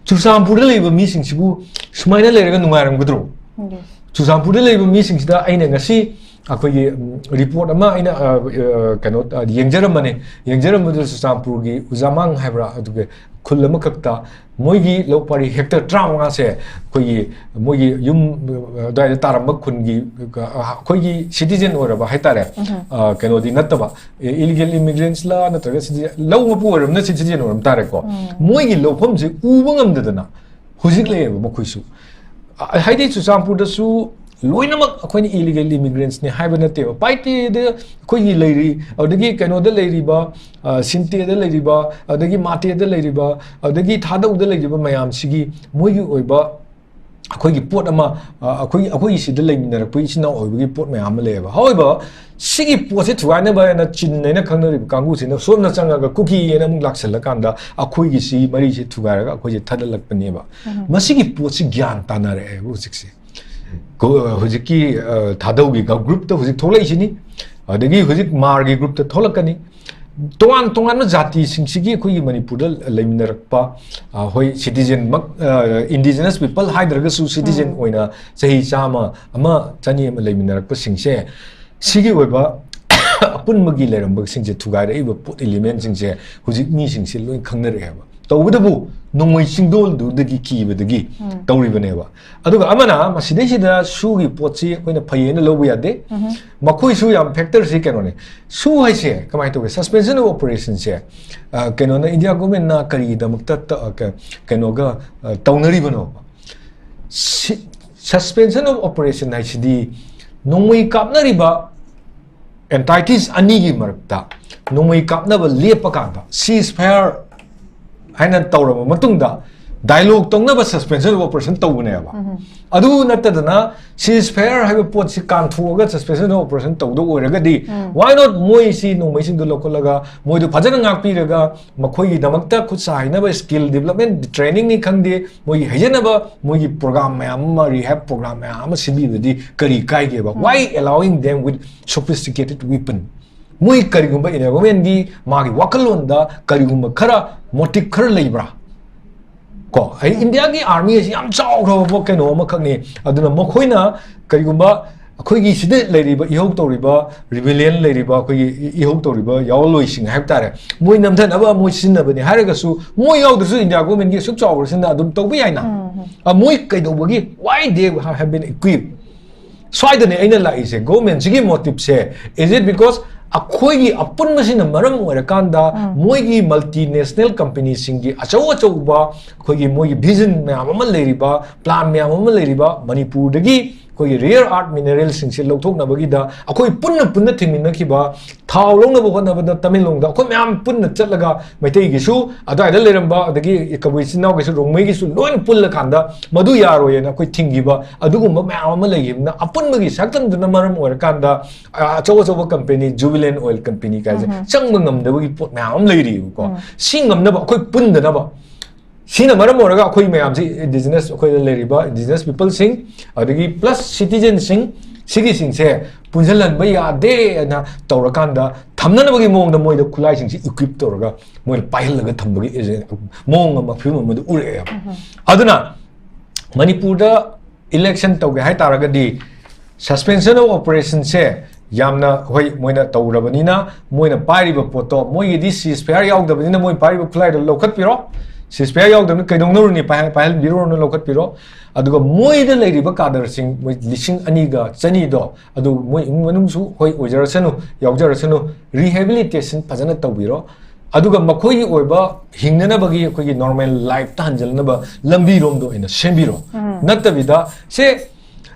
ꯆꯨꯔꯆꯥꯟꯄꯨꯔꯗ ꯂꯩꯕ ꯃꯤꯁꯤꯡꯁꯤꯕꯨ ꯁꯨꯃꯥꯏꯅ ꯂꯩꯔꯒ ꯅꯨꯡꯉꯥꯏꯔꯝꯒꯗ꯭ꯔꯣ? ꯎꯝ꯫ ꯆꯨꯔꯆꯥꯟꯄꯨꯔꯗ ꯂꯩꯕ ꯃꯤꯁꯤꯡꯁꯤꯗ ꯑꯩꯅ ꯉꯁꯤ ꯑꯩꯈꯣꯏꯒꯤ, ꯎꯝ, report ꯑꯃ ꯑꯩꯅ, ꯑ, ꯑ, ꯀꯩꯅꯣ, ꯑ, ꯌꯦꯡꯖꯔꯝꯕꯅꯦ꯫ ꯌꯦꯡꯖꯔꯝꯕꯗꯨꯗ ꯆꯨꯔꯆꯥꯟꯄꯨꯔꯒꯤ ꯎꯖꯥꯃꯥꯡ ꯍꯥꯏꯕ꯭ꯔꯥ, ꯑꯗꯨꯒ ꯈꯨꯜ ꯑꯃꯈꯛꯇ ꯃꯣꯏꯒꯤ ꯂꯧ ꯄꯔꯤ hectare ꯇꯔꯥꯃꯉꯥꯁꯦ ꯑꯩꯈꯣꯏꯒꯤ ꯃꯣꯏꯒꯤ ꯌꯨꯝ, ꯑ, ꯑꯗꯨꯋꯥꯏꯗ ꯇꯥꯔꯝꯕ ꯈꯨꯟꯒꯤ, ꯑ, ꯑꯩꯈꯣꯏꯒꯤ citizen ꯑꯣꯏꯔꯕ ꯍꯥꯏꯇꯥꯔꯦ꯫ ꯑ, ꯀꯩꯅꯣꯗꯤ ꯅꯠꯇꯕ, ꯑꯦ, illegal immigrants ꯂꯥ ꯅꯠꯇ꯭ꯔꯒ citizen, ꯂꯧ ꯃꯄꯨ ꯑꯣꯏꯔꯕꯅ citizen ꯑꯣꯏꯔꯝ ꯇꯥꯔꯦꯀꯣ꯫ ꯃꯣꯏꯒꯤ ꯂꯧꯐꯝꯁꯦ ꯎꯕ ꯉꯝꯗꯗꯅ ꯍꯧꯖꯤꯛ ꯂꯩꯌꯦꯕ ꯃꯈꯣꯏꯁꯨ꯫ ꯑ, ꯍꯥꯏꯗꯤ ꯆꯨꯔꯆꯥꯟꯄꯨꯔꯗꯁꯨ ꯂꯣꯏꯅꯃꯛ ꯑꯩꯈꯣꯏꯅ illegal immigrants ꯅꯤ ꯍꯥꯏꯕ ꯅꯠꯇꯦꯕ꯫ ꯄꯥꯏꯇꯦꯗ ꯑꯩꯈꯣꯏꯒꯤ ꯂꯩꯔꯤ, ꯑꯗꯨꯗꯒꯤ ꯀꯩꯅꯣꯗ ꯂꯩꯔꯤꯕ, ꯑ, ꯁꯤꯟꯇꯦꯗ ꯂꯩꯔꯤꯕ, ꯑꯗꯨꯗꯒꯤ ꯃꯥꯇꯦꯗ ꯂꯩꯔꯤꯕ, ꯑꯗꯨꯗꯒꯤ ꯊꯥꯗꯧꯗ ꯂꯩꯔꯤꯕ ꯃꯌꯥꯝꯁꯤꯒꯤ ꯃꯣꯏꯒꯤ ꯑꯣꯏꯕ ꯑꯩꯈꯣꯏꯒꯤ ꯄꯣꯠ ꯑꯃ, ꯑ, ꯑꯩꯈꯣꯏꯒꯤ, ꯑꯩꯈꯣꯏꯒꯤ ꯁꯤꯗ ꯂꯩꯃꯤꯟꯅꯔꯛꯄ ꯏꯆꯤꯟ ꯏꯅꯥꯎ ꯑꯣꯏꯕꯒꯤ ꯄꯣꯠ ꯃꯌꯥꯝ ꯑꯃ ꯂꯩꯌꯦꯕ꯫ ꯍꯥꯏꯔꯤꯕ ꯁꯤꯒꯤ ꯄꯣꯠꯁꯦ ꯊꯨꯒꯥꯏꯅꯕ ꯍꯥꯏꯅ ꯆꯤꯟ ꯍꯥꯏꯅ ꯈꯪꯅꯔꯤꯕ ꯀꯥꯡꯕꯨꯁꯤꯅ ꯁꯣꯝꯅ ꯆꯪꯉꯒ ꯀꯨꯀꯤ ꯍꯥꯏꯅ ꯑꯃꯨꯛ ꯂꯥꯛꯁꯜꯂꯀꯥꯟꯗ ꯑꯩꯈꯣꯏꯒꯤ ꯁꯤ ꯃꯔꯤꯁꯦ ꯊꯨꯒꯥꯏꯔꯒ ꯑꯩꯈꯣꯏꯁꯦ ꯊꯥꯗꯠꯂꯛꯄꯅꯦꯕ꯫ ꯃꯁꯤꯒꯤ ꯄꯣꯠꯁꯤ ꯒ꯭ꯌꯥꯟ ꯇꯥꯅꯔꯛꯑꯦꯕ ꯍꯧꯖꯤꯛꯁꯦ꯫ ꯒꯣ-, ꯍꯧꯖꯤꯛꯀꯤ, ꯑ, ꯊꯥꯗꯧꯒꯤ ꯒ-, groupꯇ ꯍꯧꯖꯤꯛ ꯊꯣꯛꯂꯛꯏꯁꯤꯅꯤ, ꯑꯗꯒꯤ ꯍꯧꯖꯤꯛ ꯃꯥꯔꯒꯤ groupꯇ ꯊꯣꯛꯂꯛꯀꯅꯤ꯫ ꯇꯣꯉꯥꯟ ꯇꯣꯉꯥꯟꯕ ꯖꯥꯇꯤꯁꯤꯡꯁꯤꯒꯤ ꯑꯩꯈꯣꯏꯒꯤ ꯃꯅꯤꯄꯨꯔꯗ ꯂꯩꯃꯤꯟꯅꯔꯛꯄ, ꯑ, ꯍꯣꯏ, citizenꯃꯛ, ꯑ, indigenous people ꯍꯥꯏꯗ꯭ꯔꯒꯁꯨ citizen ꯑꯣꯏꯅ ꯆꯍꯤ ꯆꯥꯝꯃ ꯑꯃ ꯆꯅꯤ ꯑꯃ ꯂꯩꯃꯤꯟꯅꯔꯛꯄꯁꯤꯡꯁꯦ, ꯁꯤꯒꯤ ꯑꯣꯏꯕ ꯑꯄꯨꯟꯕꯒꯤ ꯂꯩꯔꯝꯕꯁꯤꯡꯁꯦ ꯊꯨꯒꯥꯏꯔꯛꯏꯕ ꯄꯣꯠ elementꯁꯤꯡꯁꯦ ꯍꯧꯖꯤꯛ ꯃꯤꯁꯤꯡꯁꯦ ꯂꯣꯏ ꯈꯪꯅꯔꯛꯑꯦꯕ꯫ ꯇꯧꯕꯇꯕꯨ ꯅꯣꯡꯃꯩ ꯆꯤꯡꯗꯣꯜꯗꯨꯗꯒꯤ ꯀꯤꯕꯗꯒꯤ ꯇꯧꯔꯤꯕꯅꯦꯕ꯫ ꯑꯗꯨꯒ ꯑꯃꯅ ꯃꯁꯤꯗꯩꯁꯤꯗ ꯁꯨꯒꯤ ꯄꯣꯠꯁꯤ ꯑꯩꯈꯣꯏꯅ ꯐꯩ ꯍꯥꯏꯅ ꯂꯧꯕ ꯌꯥꯗꯦ꯫ ꯃꯈꯣꯏꯁꯨ ꯌꯥꯝ ꯐꯦꯛꯇꯔꯁꯤ ꯀꯩꯅꯣꯅꯦ꯫ ꯁꯨ ꯍꯥꯏꯁꯦ ꯀꯃꯥꯏꯅ ꯇꯧꯒꯦ? Suspension of Operationꯁꯦ, ꯑ, ꯀꯩꯅꯣꯅ, ꯏꯟꯗꯤꯌꯥ ꯒꯣꯔꯃꯦꯟꯅ ꯀꯔꯤꯒꯤꯗꯃꯛꯇ ꯇ-, ꯑ, ꯀ-, ꯀꯩꯅꯣꯒ, ꯑ, ꯇꯧꯅꯔꯤꯕꯅꯣꯕ? ꯁꯤ-, Suspension of Operation ꯍꯥꯏꯁꯤꯗꯤ ꯅꯣꯡꯃꯩ ꯀꯥꯞꯅꯔꯤꯕ entities ꯑꯅꯤꯒꯤ ꯃꯔꯛꯇ ꯅꯣꯡꯃꯩ ꯀꯥꯞꯅꯕ ꯂꯦꯞꯄ ꯀꯥꯟꯗ ceasefire ꯍꯥꯏꯅ ꯇꯧꯔꯕ ꯃꯇꯨꯡꯗ dialogue ꯇꯧꯅꯕ suspension of operation ꯇꯧꯕꯅꯦꯕ꯫ ꯑꯗꯨ ꯅꯠꯇꯗꯅ ceasefire ꯍꯥꯏꯕ ꯄꯣꯠꯁꯤ ꯀꯥꯟꯊꯣꯛꯑꯒ suspension of operation ꯇꯧꯗꯧ ꯑꯣꯏꯔꯒꯗꯤ, why not ꯃꯣꯏꯁꯤ ꯅꯣꯡꯃꯩꯁꯤꯡꯗꯨ ꯂꯧꯈꯠꯂꯒ ꯃꯣꯏꯗꯨ ꯐꯖꯅ ꯉꯥꯛꯄꯤꯔꯒ ꯃꯈꯣꯏꯒꯤꯗꯃꯛꯇ ꯈꯨꯠ ꯁꯥ ꯍꯩꯅꯕ skill development trainingꯅꯤ ꯈꯪꯗꯦ, ꯃꯣꯏꯒꯤ ꯍꯩꯖꯅꯕ ꯃꯣꯏꯒꯤ program ꯃꯌꯥꯝ ꯑꯃ, rehab program ꯃꯌꯥꯝ ꯑꯃ ꯁꯤꯟꯕꯤꯕꯗꯤ ꯀꯔꯤ ꯀꯥꯏꯒꯦꯕ? Why allowing them with sophisticated weapon? ꯃꯣꯏ ꯀꯔꯤꯒꯨꯝꯕ ꯏꯟꯗꯤꯌꯥ ꯒꯣꯔꯃꯦꯟꯒꯤ ꯃꯥꯒꯤ ꯋꯥꯈꯜꯂꯣꯟꯗ ꯀꯔꯤꯒꯨꯝꯕ ꯈꯔ motive ꯈꯔ ꯂꯩꯕ꯭ꯔꯥ? ꯀꯣ, ꯑꯩ ꯏꯟꯗꯤꯌꯥꯒꯤ army ꯑꯁꯤ ꯌꯥꯝ ꯆꯥꯎꯈ꯭ꯔꯕ ꯀꯩꯅꯣ ꯑꯃꯈꯛꯅꯤ꯫ ꯑꯗꯨꯅ ꯃꯈꯣꯏꯅ ꯀꯔꯤꯒꯨꯝꯕ ꯑꯩꯈꯣꯏꯒꯤ ꯁꯤꯗ ꯂꯩꯔꯤꯕ, ꯏꯍꯧ ꯇꯧꯔꯤꯕ, rebellion ꯂꯩꯔꯤꯕ, ꯑꯩꯈꯣꯏꯒꯤ ꯏ-, ꯏꯍꯧ ꯇꯧꯔꯤꯕ ꯌꯥꯑꯣꯟꯂꯣꯏꯁꯤꯡ ꯍꯥꯏꯕ ꯇꯥꯔꯦ, ꯃꯣꯏ ꯅꯝꯊꯅꯕ ꯃꯣꯏ ꯁꯤꯖꯤꯟꯅꯕꯅꯤ ꯍꯥꯏꯔꯒꯁꯨ, ꯃꯣꯏ ꯌꯥꯎꯗ꯭ꯔꯁꯨ ꯏꯟꯗꯤꯌꯥ ꯒꯣꯔꯃꯦꯟꯒꯤ ꯑꯁꯨꯛ ꯆꯥꯎꯈ꯭ꯔꯁꯤꯅ ꯑꯗꯨꯝ ꯇꯧꯕ ꯌꯥꯏꯅ꯫ ꯑ, ꯃꯣꯏ ꯀꯩꯗꯧꯕꯒꯤ, why they have been equipped? ꯁ꯭ꯋꯥꯏꯗꯅꯦ ꯑꯩꯅ ꯂꯥꯛꯏꯁꯦ꯫ ꯒꯣꯔꯃꯦꯟꯁꯤꯒꯤ motiveꯁꯦ, is it because ꯑꯩꯈꯣꯏꯒꯤ ꯑꯄꯨꯟꯕꯁꯤꯅ ꯃꯔꯝ ꯑꯣꯏꯔꯀꯥꯟꯗ ꯃꯣꯏꯒꯤ multinational companyꯁꯤꯡꯒꯤ ꯑꯆꯧ ꯑꯆꯧꯕ ꯑꯩꯈꯣꯏꯒꯤ ꯃꯣꯏꯒꯤ vision ꯃꯌꯥꯝ ꯑꯃ ꯂꯩꯔꯤꯕ, plan ꯃꯌꯥꯝ ꯑꯃ ꯂꯩꯔꯤꯕ, ꯃꯅꯤꯄꯨꯔꯗꯒꯤ ꯑꯩꯈꯣꯏꯒꯤ rare earth mineralꯁꯤꯡꯁꯦ ꯂꯧꯊꯣꯛꯅꯕꯒꯤꯗ ꯑꯩꯈꯣꯏ ꯄꯨꯟꯅ ꯄꯨꯟꯅ ꯊꯤꯡꯃꯤꯟꯅꯈꯤꯕ, ꯊꯥꯎ ꯂꯧꯅꯕ ꯍꯣꯠꯅꯕꯗ ꯇꯃꯦꯡꯂꯣꯡꯗ ꯑꯩꯈꯣꯏ ꯃꯌꯥꯝ ꯄꯨꯟꯅ ꯆꯠꯂꯒ ꯃꯩꯇꯩꯒꯤꯁꯨ, ꯑꯗꯨꯋꯥꯏꯗ ꯂꯩꯔꯝꯕ, ꯑꯗꯒꯤ ꯀꯕꯨꯏ ꯏꯆꯤꯟ ꯏꯅꯥꯎꯒꯤꯁꯨ, ꯔꯣꯡꯃꯩꯒꯤꯁꯨ ꯂꯣꯏꯅ ꯄꯨꯜꯂꯀꯥꯟꯗ ꯃꯗꯨ ꯌꯥꯔꯣꯏꯅ ꯑꯩꯈꯣꯏ ꯊꯤꯡꯈꯤꯕ, ꯑꯗꯨꯒꯨꯝꯕ ꯃꯌꯥꯝ ꯑꯃ ꯂꯩꯈꯤꯕꯅ ꯑꯄꯨꯟꯕꯒꯤ ꯁꯛꯇꯝꯗꯨꯅ ꯃꯔꯝ ꯑꯣꯏꯔꯀꯥꯟꯗ, ꯑ, ꯑꯆꯧ ꯑꯆꯧꯕ company, Jubilant Oil Company ꯀꯥꯏꯁꯦ ꯆꯪꯕ ꯉꯝꯗꯕꯒꯤ ꯄꯣꯠ ꯃꯌꯥꯝ ꯑꯃ ꯂꯩꯔꯤꯕꯀꯣ꯫ ꯁꯤ ꯉꯝꯅꯕ ꯑꯩꯈꯣꯏ ꯄꯨꯟꯗꯅꯕ, ꯁꯤꯅ ꯃꯔꯝ ꯑꯣꯏꯔꯒ ꯑꯩꯈꯣꯏ ꯃꯌꯥꯝꯁꯤ indigenous, ꯑꯩꯈꯣꯏꯗ ꯂꯩꯔꯤꯕ indigenous peopleꯁꯤꯡ, ꯑꯗꯒꯤ plus citizenꯁꯤꯡ, ꯁꯤꯒꯤꯁꯤꯡꯁꯦ ꯄꯨꯟꯁꯤꯜꯍꯟꯕ ꯌꯥꯗꯦꯅ ꯇꯧꯔꯀꯥꯟꯗ ꯊꯝꯅꯅꯕꯒꯤ ꯃꯑꯣꯡꯗ ꯃꯣꯏꯗ ꯈꯨꯠꯂꯥꯏꯁꯤꯡꯁꯤ equip ꯇꯧꯔꯒ ꯃꯣꯏꯅ ꯄꯥꯏꯍꯜꯂꯒ ꯊꯝꯕꯒꯤ ꯃꯑꯣꯡ ꯑꯃ, ꯐꯤꯕꯝ ꯑꯃꯗ ꯎꯔꯛꯑꯦꯕ꯫ ꯑꯗꯨꯅ ꯃꯅꯤꯄꯨꯔꯗ election ꯇꯧꯒꯦ ꯍꯥꯏ ꯇꯥꯔꯒꯗꯤ suspension of operationꯁꯦ ꯌꯥꯝꯅ, ꯍꯣꯏ, ꯃꯣꯏꯅ ꯇꯧꯔꯕꯅꯤꯅ, ꯃꯣꯏꯅ ꯄꯥꯏꯔꯤꯕ ꯄꯣꯠꯇꯣ, ꯃꯣꯏꯒꯤꯗꯤ ceasefire ꯌꯥꯎꯗꯕꯅꯤꯅ ꯃꯣꯏ ꯄꯥꯏꯔꯤꯕ ꯈꯨꯠꯂꯥꯏꯗꯣ ꯂꯧꯈꯠꯄꯤꯔꯣ꯫ Ceasefire ꯌꯥꯎꯗꯕꯅꯤꯅ ꯀꯩꯗꯧꯅꯔꯨꯅꯤ? ꯄꯥꯏꯍꯟ-, ꯄꯥꯏꯍꯟꯕꯤꯔꯨꯔꯅꯨ, ꯂꯧꯈꯠꯄꯤꯔꯣ꯫ ꯑꯗꯨꯒ ꯃꯣꯏꯗ ꯂꯩꯔꯤꯕ ꯀꯥꯗꯔꯁꯤꯡ, ꯃꯣꯏ ꯂꯤꯁꯤꯡ ꯑꯅꯤꯒ ꯆꯅꯤꯗꯣ, ꯑꯗꯨ ꯃꯣꯏ ꯏꯃꯨꯡ ꯃꯅꯨꯡꯁꯨ, ꯍꯣꯏ, ꯑꯣꯏꯖꯔꯁꯅꯨ, ꯌꯥꯎꯖꯔꯁꯅꯨ, rehabilitation ꯐꯖꯅ ꯇꯧꯕꯤꯔꯣ꯫ ꯑꯗꯨꯒ ꯃꯈꯣꯏꯒꯤ ꯑꯣꯏꯕ ꯍꯤꯡꯅꯅꯕꯒꯤ, ꯑꯩꯈꯣꯏꯒꯤ normal life ꯇ ꯍꯟꯖꯤꯟꯅꯕ ꯂꯝꯕꯤꯔꯣꯝꯗꯣ ꯑꯣꯏꯅ ꯁꯦꯝꯕꯤꯔꯣ꯫ ꯎꯝ꯫ ꯅꯠꯇꯕꯤꯗ, ꯁꯦ,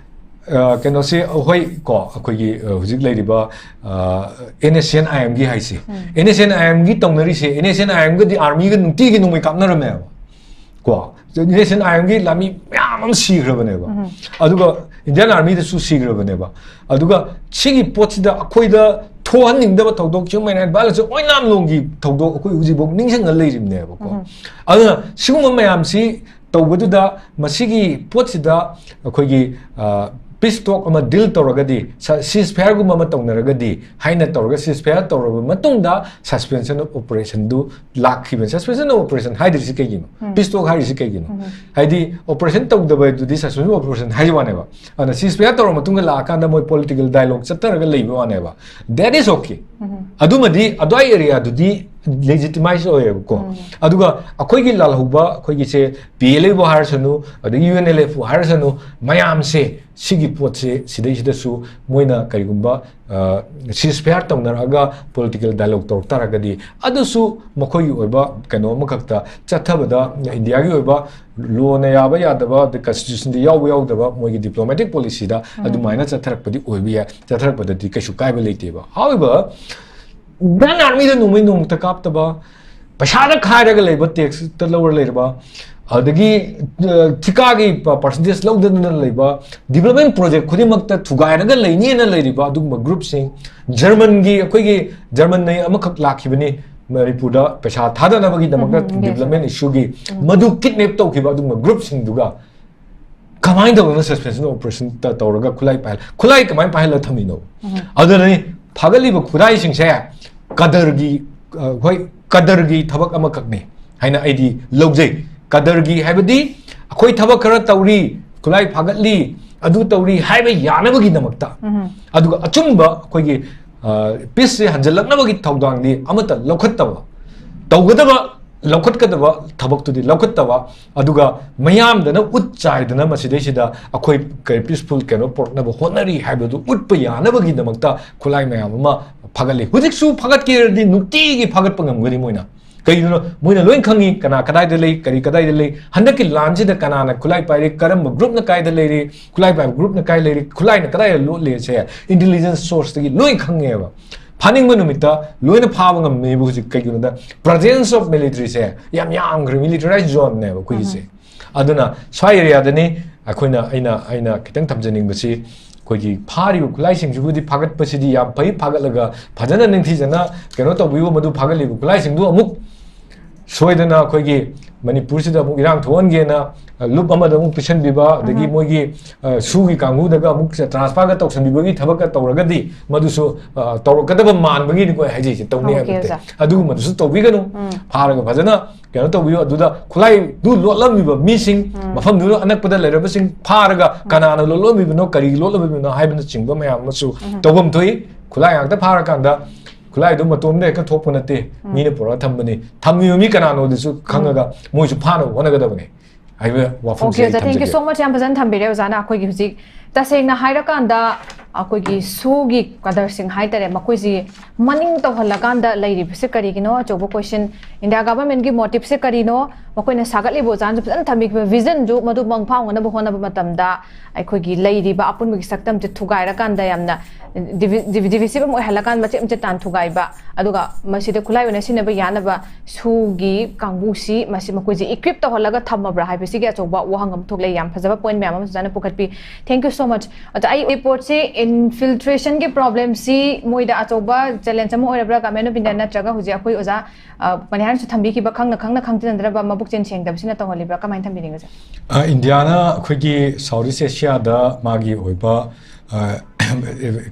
ꯑ, ꯀꯩꯅꯣꯁꯦ, ꯍꯣꯏ, ꯀꯣ, ꯑꯩꯈꯣꯏꯒꯤ, ꯑ, ꯍꯧꯖꯤꯛ ꯂꯩꯔꯤꯕ, ꯑ, NSCN-IM ꯒꯤ ꯍꯥꯏꯁꯦ꯫ ꯎꯝ꯫ NSCN-IM ꯒꯤ ꯇꯧꯅꯔꯤꯁꯦ, NSCN-IM ꯒꯗꯤ army ꯒ ꯅꯨꯡꯇꯤꯒꯤ ꯅꯣꯡꯃꯩ ꯀꯥꯞꯅꯔꯝꯃꯦꯕ꯫ ꯀꯣ, NSCN-IM ꯒꯤ ꯂꯥꯟꯃꯤ ꯃꯌꯥꯝ ꯑꯃ ꯁꯤꯈ꯭ꯔꯕꯅꯦꯕ꯫ ꯎꯝ꯫ ꯑꯗꯨꯒ Indian army ꯗꯁꯨ ꯁꯤꯈ꯭ꯔꯕꯅꯦꯕ꯫ ꯑꯗꯨꯒ ꯁꯤꯒꯤ ꯄꯣꯠꯁꯤꯗ ꯑꯩꯈꯣꯏꯗ ꯊꯣꯛꯍꯟꯅꯤꯡꯗꯕ ꯊꯧꯗꯣꯛ, human rights violation ꯑꯣꯏꯅꯥꯝ ꯂꯣꯡꯒꯤ ꯊꯧꯗꯣꯛ ꯑꯩꯈꯣꯏ ꯍꯧꯖꯤꯛꯐꯥꯎ ꯅꯤꯡꯁꯤꯡꯉ ꯂꯩꯔꯤꯕꯅꯦꯕꯀꯣ꯫ ꯎꯝ꯫ ꯑꯗꯨꯅ ꯁꯤꯒꯨꯝꯕ ꯃꯌꯥꯝꯁꯤ ꯇꯧꯕꯗꯨꯗ, ꯃꯁꯤꯒꯤ ꯄꯣꯠꯁꯤꯗ ꯑꯩꯈꯣꯏꯒꯤ, ꯑ, peace talk ꯑꯃ deal ꯇꯧꯔꯒꯗꯤ, ꯁ-, ceasefire ꯒꯨꯝꯕ ꯑꯃ ꯇꯧꯅꯔꯒꯗꯤ ꯍꯥꯏꯅ ꯇꯧꯔꯒ, ceasefire ꯇꯧꯔꯕ ꯃꯇꯨꯡꯗ suspension of operation do ꯂꯥꯛꯈꯤꯕꯅꯤ꯫ Suspension of operation ꯍꯥꯏꯗ꯭ꯔꯤꯁꯤ ꯀꯩꯒꯤꯅꯣ? ꯎꯝ꯫ Peace talk ꯍꯥꯏꯔꯤꯁꯤ ꯀꯩꯒꯤꯅꯣ? ꯎꯝ꯫ ꯍꯥꯏꯗꯤ operation ꯇꯧꯗꯕꯗꯨꯗꯤ suspension of operation ꯍꯥꯏꯕ ꯋꯥꯅꯦꯕ꯫ ꯑꯗꯨꯅ ceasefire ꯇꯧꯔꯕ ꯃꯇꯨꯡꯗ ꯂꯥꯛꯑꯀꯥꯟꯗ ꯃꯣꯏ political dialogue ꯆꯠꯊꯔꯒ ꯂꯩꯕ ꯋꯥꯅꯦꯕ꯫ That is okay꯫ ꯎꯝ꯫ ꯑꯗꯨꯃꯗꯤ ꯑꯗꯨꯋꯥꯏ area ꯗꯨꯗꯤ legitimize ꯑꯣꯏꯌꯦꯕꯀꯣ꯫ ꯎꯝ꯫ ꯑꯗꯨꯒ ꯑꯩꯈꯣꯏꯒꯤ ꯂꯥꯜꯍꯧꯕ, ꯑꯩꯈꯣꯏꯒꯤꯁꯦ PLA ꯕꯨ ꯍꯥꯏꯔꯁꯅꯨ, ꯑꯗꯒꯤ UNLF ꯄꯨ ꯍꯥꯏꯔꯁꯅꯨ, ꯃꯌꯥꯝꯁꯦ ꯁꯤꯒꯤ ꯄꯣꯠꯁꯦ ꯁꯤꯗꯩꯁꯤꯗꯁꯨ ꯃꯣꯏꯅ ꯀꯔꯤꯒꯨꯝꯕ, ꯑ, ceasefire ꯇꯧꯅꯔꯛꯑꯒ political dialogue ꯇꯧꯔꯛ ꯇꯥꯔꯒꯗꯤ, ꯑꯗꯨꯁꯨ ꯃꯈꯣꯏꯒꯤ ꯑꯣꯏꯕ ꯀꯩꯅꯣ ꯑꯃꯈꯛꯇ ꯆꯠꯊꯕꯗ, ꯏꯟꯗꯤꯌꯥꯒꯤ ꯑꯣꯏꯕ law ꯅ ꯌꯥꯕ ꯌꯥꯗꯕ, ꯑꯗꯩ constitution ꯗ ꯌꯥꯎꯕ ꯌꯥꯎꯗꯕ, ꯃꯣꯏꯒꯤ diplomatic policy ꯗ ꯎꯝ꯫ ꯑꯗꯨꯃꯥꯏꯅ ꯆꯠꯊꯔꯛꯄꯗꯤ ꯑꯣꯏꯕ ꯌꯥꯏ, ꯆꯠꯊꯔꯛꯄꯗꯗꯤ ꯀꯩꯁꯨ ꯀꯥꯏꯕ ꯂꯩꯇꯦꯕ꯫ However, Indian army ꯗ ꯅꯣꯡꯃꯩ ꯅꯣꯡꯃꯇ ꯀꯥꯞꯇꯕ, ꯄꯩꯁꯥꯗ ꯈꯥꯏꯔꯒ ꯂꯩꯕ, tax ꯇ ꯂꯧꯔ ꯂꯩꯔꯕ, ꯑꯗꯒꯤ, ꯑ, ꯊꯤꯀꯥꯒꯤ ꯄ-, percentage ꯂꯧꯗꯅ ꯂꯩꯕ, development project ꯈꯨꯗꯤꯡꯃꯛꯇ ꯊꯨꯒꯥꯏꯔꯒ ꯂꯩꯅꯤꯅ ꯂꯩꯔꯤꯕ ꯑꯗꯨꯒꯨꯝꯕ group ꯁꯤꯡ, ꯖꯔꯃꯟꯒꯤ, ꯑꯩꯈꯣꯏꯒꯤ ꯖꯔꯃꯟ ꯅ ꯑꯃꯈꯛ ꯂꯥꯛꯈꯤꯕꯅꯤ ꯃꯅꯤꯄꯨꯔꯗ ꯄꯩꯁꯥ ꯊꯥꯗꯅꯕꯒꯤꯗꯃꯛꯇ, ꯎꯝ, ꯎꯝ, ꯎꯝ, development issue ꯒꯤ, ꯎꯝ꯫ ꯃꯗꯨ kidnap ꯇꯧꯈꯤꯕ ꯑꯗꯨꯒꯨꯝꯕ group ꯁꯤꯡꯗꯨꯒ ꯀꯃꯥꯏꯅ ꯇꯧꯗꯅ suspension of operation ꯇ-, ꯇꯧꯔꯒ ꯈꯨꯠꯂꯥꯏ ꯄꯥꯏꯍꯜ-, ꯈꯨꯠꯂꯥꯏ ꯀꯃꯥꯏꯅ ꯄꯥꯏꯍꯜꯂ ꯊꯝꯃꯤꯅꯣ? ꯎꯝ꯫ ꯑꯗꯨꯅꯅꯤ ꯐꯥꯒꯠꯂꯤꯕ ꯈꯨꯠꯂꯥꯏꯁꯤꯡꯁꯦ ꯀꯗꯔꯒꯤ, ꯑ, ꯍꯣꯏ, ꯀꯗꯔꯒꯤ ꯊꯕꯛ ꯑꯃꯈꯛꯅꯤ ꯍꯥꯏꯅ ꯑꯩꯗꯤ ꯂꯧꯖꯩ꯫ ꯀꯗꯔꯒꯤ ꯍꯥꯏꯕꯗꯤ ꯑꯩꯈꯣꯏ ꯊꯕꯛ ꯈꯔ ꯇꯧꯔꯤ, ꯈꯨꯠꯂꯥꯏ ꯐꯥꯒꯠꯂꯤ, ꯑꯗꯨ ꯇꯧꯔꯤ ꯍꯥꯏꯕ ꯌꯥꯅꯕꯒꯤꯗꯃꯛꯇ, ꯑꯗꯨꯒ ꯑꯆꯨꯝꯕ ꯑꯩꯈꯣꯏꯒꯤ ꯄꯤꯁꯁꯦ ꯍꯟꯖꯜꯂꯛꯅꯕꯒꯤ ꯊꯧꯗꯥꯡꯗꯤ ꯑꯃꯠꯇ ꯂꯧꯈꯠꯇꯕ, ꯇꯧꯒꯗꯕ ꯂꯧꯈꯠꯀꯗꯕ ꯊꯕꯛꯇꯨꯗꯤ ꯂꯧꯈꯠꯇꯕ, ꯑꯗꯨꯒ ꯃꯌꯥꯝꯗꯅ ꯎꯠ ꯆꯥꯏꯗꯅ ꯃꯁꯤꯗꯩꯁꯤꯗ ꯑꯩꯈꯣꯏ ꯀꯔꯤ ꯄꯤꯁꯐꯨꯜ ꯀꯩꯅꯣ ꯄꯨꯔꯛꯅꯕ ꯍꯣꯠꯅꯔꯤ ꯍꯥꯏꯕꯗꯨ ꯎꯠꯄ ꯌꯥꯅꯕꯒꯤꯗꯃꯛꯇ ꯈꯨꯠꯂꯥꯏ ꯃꯌꯥꯝ ꯑꯃ ꯐꯥꯒꯠꯂꯤ꯫ ꯍꯧꯖꯤꯛꯁꯨ ꯐꯥꯒꯠꯀꯦꯔꯗꯤ ꯅꯨꯡꯇꯤꯒꯤ ꯐꯥꯒꯠꯄ ꯉꯝꯒꯅꯤ ꯃꯣꯏꯅ꯫ ꯀꯩꯒꯤꯅꯣ? ꯃꯣꯏꯅ ꯂꯣꯏ ꯈꯪꯉꯤ ꯀꯅꯥ ꯀꯗꯥꯏꯗ ꯂꯩ, ꯀꯔꯤ ꯀꯗꯥꯏꯗ ꯂꯩ꯫ ꯍꯟꯗꯛꯀꯤ ꯂꯥꯟꯁꯤꯗ ꯀꯅꯥꯅ ꯈꯨꯠꯂꯥꯏ ꯄꯥꯏꯔꯤ, ꯀꯔꯝꯕ ꯒ꯭ꯔꯨꯞꯅ ꯀꯥꯏꯗ ꯂꯩꯔꯤ, ꯈꯨꯠꯂꯥꯏ ꯄꯥꯏꯕ ꯒ꯭ꯔꯨꯞꯅ ꯀꯥꯏ ꯂꯩꯔꯤ, ꯈꯨꯠꯂꯥꯏꯅ ꯀꯗꯥꯏꯗ ꯂꯣꯠꯂꯤ ꯁꯦ ꯏꯟꯇꯦꯂꯤꯖꯦꯟꯁ ꯁꯣꯔꯁꯇꯒꯤ ꯂꯣꯏ ꯈꯪꯉꯦꯕ꯫ ꯐꯥꯅꯤꯡꯕ ꯅꯨꯃꯤꯠꯇ ꯂꯣꯏꯅ ꯐꯥꯕ ꯉꯝꯃꯦꯕ ꯍꯧꯖꯤꯛ꯫ ꯀꯩꯒꯤꯅꯣꯗ presence of military ꯁꯦ ꯌꯥꯝ ꯌꯥꯝꯈ꯭ꯔꯦ, militarized zone ꯅꯦꯕ ꯑꯩꯈꯣꯏꯒꯤꯁꯦ꯫ ꯑꯗꯨꯅ ꯁ꯭ꯋꯥꯏ ꯑꯦꯔꯤꯌꯥꯗꯅꯤ ꯑꯩꯈꯣꯏꯅ, ꯑꯩꯅ, ꯑꯩꯅ ꯈꯤꯇꯪ ꯊꯝꯖꯅꯤꯡꯕꯁꯤ, ꯑꯩꯈꯣꯏꯒꯤ ꯐꯥꯔꯤꯕ ꯈꯨꯠꯂꯥꯏꯁꯤꯡꯁꯤꯕꯨꯗꯤ ꯐꯥꯒꯠꯄꯁꯤꯗꯤ ꯌꯥꯝ ꯐꯩ, ꯐꯥꯒꯠꯂꯒ ꯐꯖꯅ ꯅꯤꯡꯊꯤꯖꯅ ꯀꯩꯅꯣ ꯇꯧꯕꯤꯌꯨ꯫ ꯃꯗꯨ ꯐꯥꯒꯠꯂꯤꯕ ꯈꯨꯠꯂꯥꯏꯁꯤꯡꯗꯨ ꯑꯃꯨꯛ ꯁꯣꯏꯗꯅ ꯑꯩꯈꯣꯏꯒꯤ ꯃꯅꯤꯄꯨꯔꯁꯤꯗ ꯑꯃꯨꯛ ꯏꯔꯥꯡ ꯊꯣꯛꯍꯟꯒꯦꯅ, ꯑ, ꯂꯨꯞ ꯑꯃꯗ ꯑꯃꯨꯛ ꯄꯤꯁꯟꯕꯤꯕ, ꯑꯗꯒꯤ ꯃꯣꯏꯒꯤ, ꯑ, ꯁꯨꯒꯤ ꯀꯥꯡꯕꯨꯗꯒ ꯑꯃꯨꯛ ꯇ꯭ꯔꯥꯟꯁꯐꯔꯒ ꯇꯧꯁꯟꯕꯤꯕꯒꯤ ꯊꯕꯛꯀ ꯇꯧꯔꯒꯗꯤ ꯃꯗꯨꯁꯨ, ꯑ, ꯇꯧꯔꯛꯀꯗꯕ ꯃꯥꯟꯕꯒꯤꯅꯤꯀꯣ ꯑꯩ ꯍꯥꯏꯖꯩꯁꯦ꯫ ꯇꯧꯅꯤ ꯍꯥꯏꯕ ꯅꯠꯇꯦ꯫ ꯑꯣꯖꯥ꯫ ꯑꯗꯨꯒꯨꯝꯕꯗꯨꯁꯨ ꯇꯧꯕꯤꯒꯅꯨ꯫ ꯐꯥꯔꯒ ꯐꯖꯅ ꯀꯩꯅꯣ ꯇꯧꯕꯤꯌꯨ꯫ ꯑꯗꯨꯗ ꯈꯨꯠꯂꯥꯏꯗꯨ ꯂꯣꯠꯂꯝꯃꯤꯕ ꯃꯤꯁꯤꯡ, ꯃꯐꯝꯗꯨꯗ ꯑꯅꯛꯄꯗ ꯂꯩꯔꯕꯁꯤꯡ ꯐꯥꯔꯒ ꯀꯅꯥꯅ ꯂꯣꯠꯂꯝꯃꯤꯕꯅꯣ, ꯀꯔꯤ ꯂꯣꯠꯂꯝꯃꯤꯕꯅꯣ ꯍꯥꯏꯕꯅꯆꯤꯡꯕ ꯃꯌꯥꯝ ꯑꯃꯁꯨ ꯇꯧꯐꯝ ꯊꯣꯛꯏ꯫ ꯈꯨꯠꯂꯥꯏ ꯉꯥꯛꯇ ꯐꯥꯔꯀꯥꯟꯗ ꯈꯨꯠꯂꯥꯏꯗꯨ ꯃꯇꯣꯝꯗ ꯍꯦꯛꯇ ꯊꯣꯛꯄ ꯅꯠꯇꯦ, ꯃꯤꯅ ꯄꯨꯔꯛꯑ ꯊꯝꯕꯅꯤ꯫ ꯊꯝꯃꯤꯕ ꯃꯤ ꯀꯅꯥꯅꯣꯗꯨꯁꯨ ꯈꯪꯉꯒ ꯃꯣꯏꯁꯨ ꯐꯥꯅꯕ ꯍꯣꯠꯅꯒꯗꯕꯅꯤ ꯍꯥꯏꯕ ꯋꯥꯐꯝꯁꯤ ꯑꯣꯀꯦ ꯑꯩ ꯑꯣꯖꯥ, thank you ꯊꯝꯖꯒꯦ꯫ So much꯫ ꯌꯥꯝ ꯐꯖꯅ ꯊꯝꯕꯤꯔꯦ ꯑꯣꯖꯥꯅ꯫ ꯑꯩꯈꯣꯏꯒꯤ ꯍꯧꯖꯤꯛ ꯇꯁꯦꯡꯅ ꯍꯥꯏꯔꯀꯥꯟꯗ ꯑꯩꯈꯣꯏꯒꯤ ꯁꯨꯒꯤ ꯀꯗꯔꯁꯤꯡ ꯍꯥꯏꯇꯥꯔꯦ, ꯃꯈꯣꯏꯁꯤ ꯃꯅꯤꯡ ꯇꯧꯍꯜꯂꯀꯥꯟꯗ ꯂꯩꯔꯤꯕꯁꯦ ꯀꯔꯤꯒꯤꯅꯣ? ꯑꯆꯧꯕ ꯀꯣꯏꯁꯟ, ꯏꯟꯗꯤꯌꯥ ꯒꯚꯔꯟꯃꯦꯟꯒꯤ ꯃꯣꯇꯤꯞꯁꯦ ꯀꯔꯤꯅꯣ? ꯃꯈꯣꯏꯅ ꯁꯥꯒꯠꯂꯤꯕ ꯑꯣꯖꯥꯅꯁꯨ ꯐꯖꯅ ꯊꯝꯕꯤꯈꯤꯕ ꯚꯤꯖꯟꯁꯨ ꯃꯗꯨ ꯃꯪ ꯐꯥꯎꯅꯅꯕ ꯍꯣꯠꯅꯕ ꯃꯇꯝꯗ ꯑꯩꯈꯣꯏꯒꯤ ꯂꯩꯔꯤꯕ ꯑꯄꯨꯟꯕꯒꯤ ꯁꯛꯇꯝꯁꯦ ꯊꯨꯒꯥꯏꯔꯀꯥꯟꯗ ꯌꯥꯝꯅ ꯗꯤꯚꯤ-, ꯗꯤꯚꯤ-, divisive ꯑꯃ ꯑꯣꯏꯍꯜꯂꯀꯥꯟꯗ ꯃꯆꯦꯠ ꯃꯆꯦꯠ ꯇꯥꯟ ꯊꯨꯒꯥꯏꯕ, ꯑꯗꯨꯒ ꯃꯁꯤꯗ ꯈꯨꯠꯂꯥꯏ ꯑꯣꯏꯅ ꯁꯤꯖꯤꯟꯅꯕ ꯌꯥꯅꯕ ꯁꯨꯒꯤ ꯀꯥꯡꯕꯨꯁꯤ ꯃꯁꯤ ꯃꯈꯣꯏꯁꯦ equip ꯇꯧꯍꯜꯂꯒ ꯊꯝꯃꯕ꯭ꯔꯥ ꯍꯥꯏꯕꯁꯤꯒꯤ ꯑꯆꯧꯕ ꯋꯥꯍꯪ ꯑꯃ ꯊꯣꯛꯂꯛꯑꯦ꯫ ꯌꯥꯝ ꯐꯖꯕ point ꯃꯌꯥꯝ ꯑꯃꯁꯨ ꯑꯣꯖꯥꯅ ꯄꯨꯈꯠꯄꯤ꯫ Thank you so much꯫ ꯑꯗꯣ ꯑꯩ ꯔꯤꯄꯣꯔꯠꯁꯤ ꯏꯟꯐꯤꯜꯇ꯭ꯔꯦꯁꯟꯒꯤ ꯄ꯭ꯔꯣꯕ꯭ꯂꯦꯝꯁꯤ ꯃꯣꯏꯗ ꯑꯆꯧꯕ ꯆꯦꯂꯦꯟꯖ ꯑꯃ ꯑꯣꯏꯔꯕ꯭ꯔꯥ, ꯒꯚꯔꯟꯃꯦꯟ ꯑꯣꯐ ꯏꯟꯗꯤꯌꯥ ꯅꯠꯇ꯭ꯔꯒ ꯍꯧꯖꯤꯛ ꯑꯩꯈꯣꯏ ꯑꯣꯖꯥ, ꯑ, ꯃꯅꯤꯍꯥꯔꯅꯁꯨ ꯊꯝꯕꯤꯈꯤꯕ ꯈꯪꯅ ꯈꯪꯅ ꯈꯪꯖꯤꯟꯅꯗ꯭ꯔꯕ ꯃꯕꯨꯛꯆꯦꯜ ꯁꯦꯡꯗꯕꯁꯤꯅ ꯇꯧꯍꯜꯂꯤꯕ꯭ꯔꯥ? ꯀꯃꯥꯏꯅ ꯊꯝꯕꯤꯅꯤꯡꯉꯤ ꯑꯣꯖꯥ? ꯑ, ꯏꯟꯗꯤꯌꯥꯅ ꯑꯩꯈꯣꯏꯒꯤ ꯁꯥꯎꯠ ꯏꯁ ꯑꯦꯁꯤꯌꯥꯗ ꯃꯥꯒꯤ ꯑꯣꯏꯕ, ꯑ,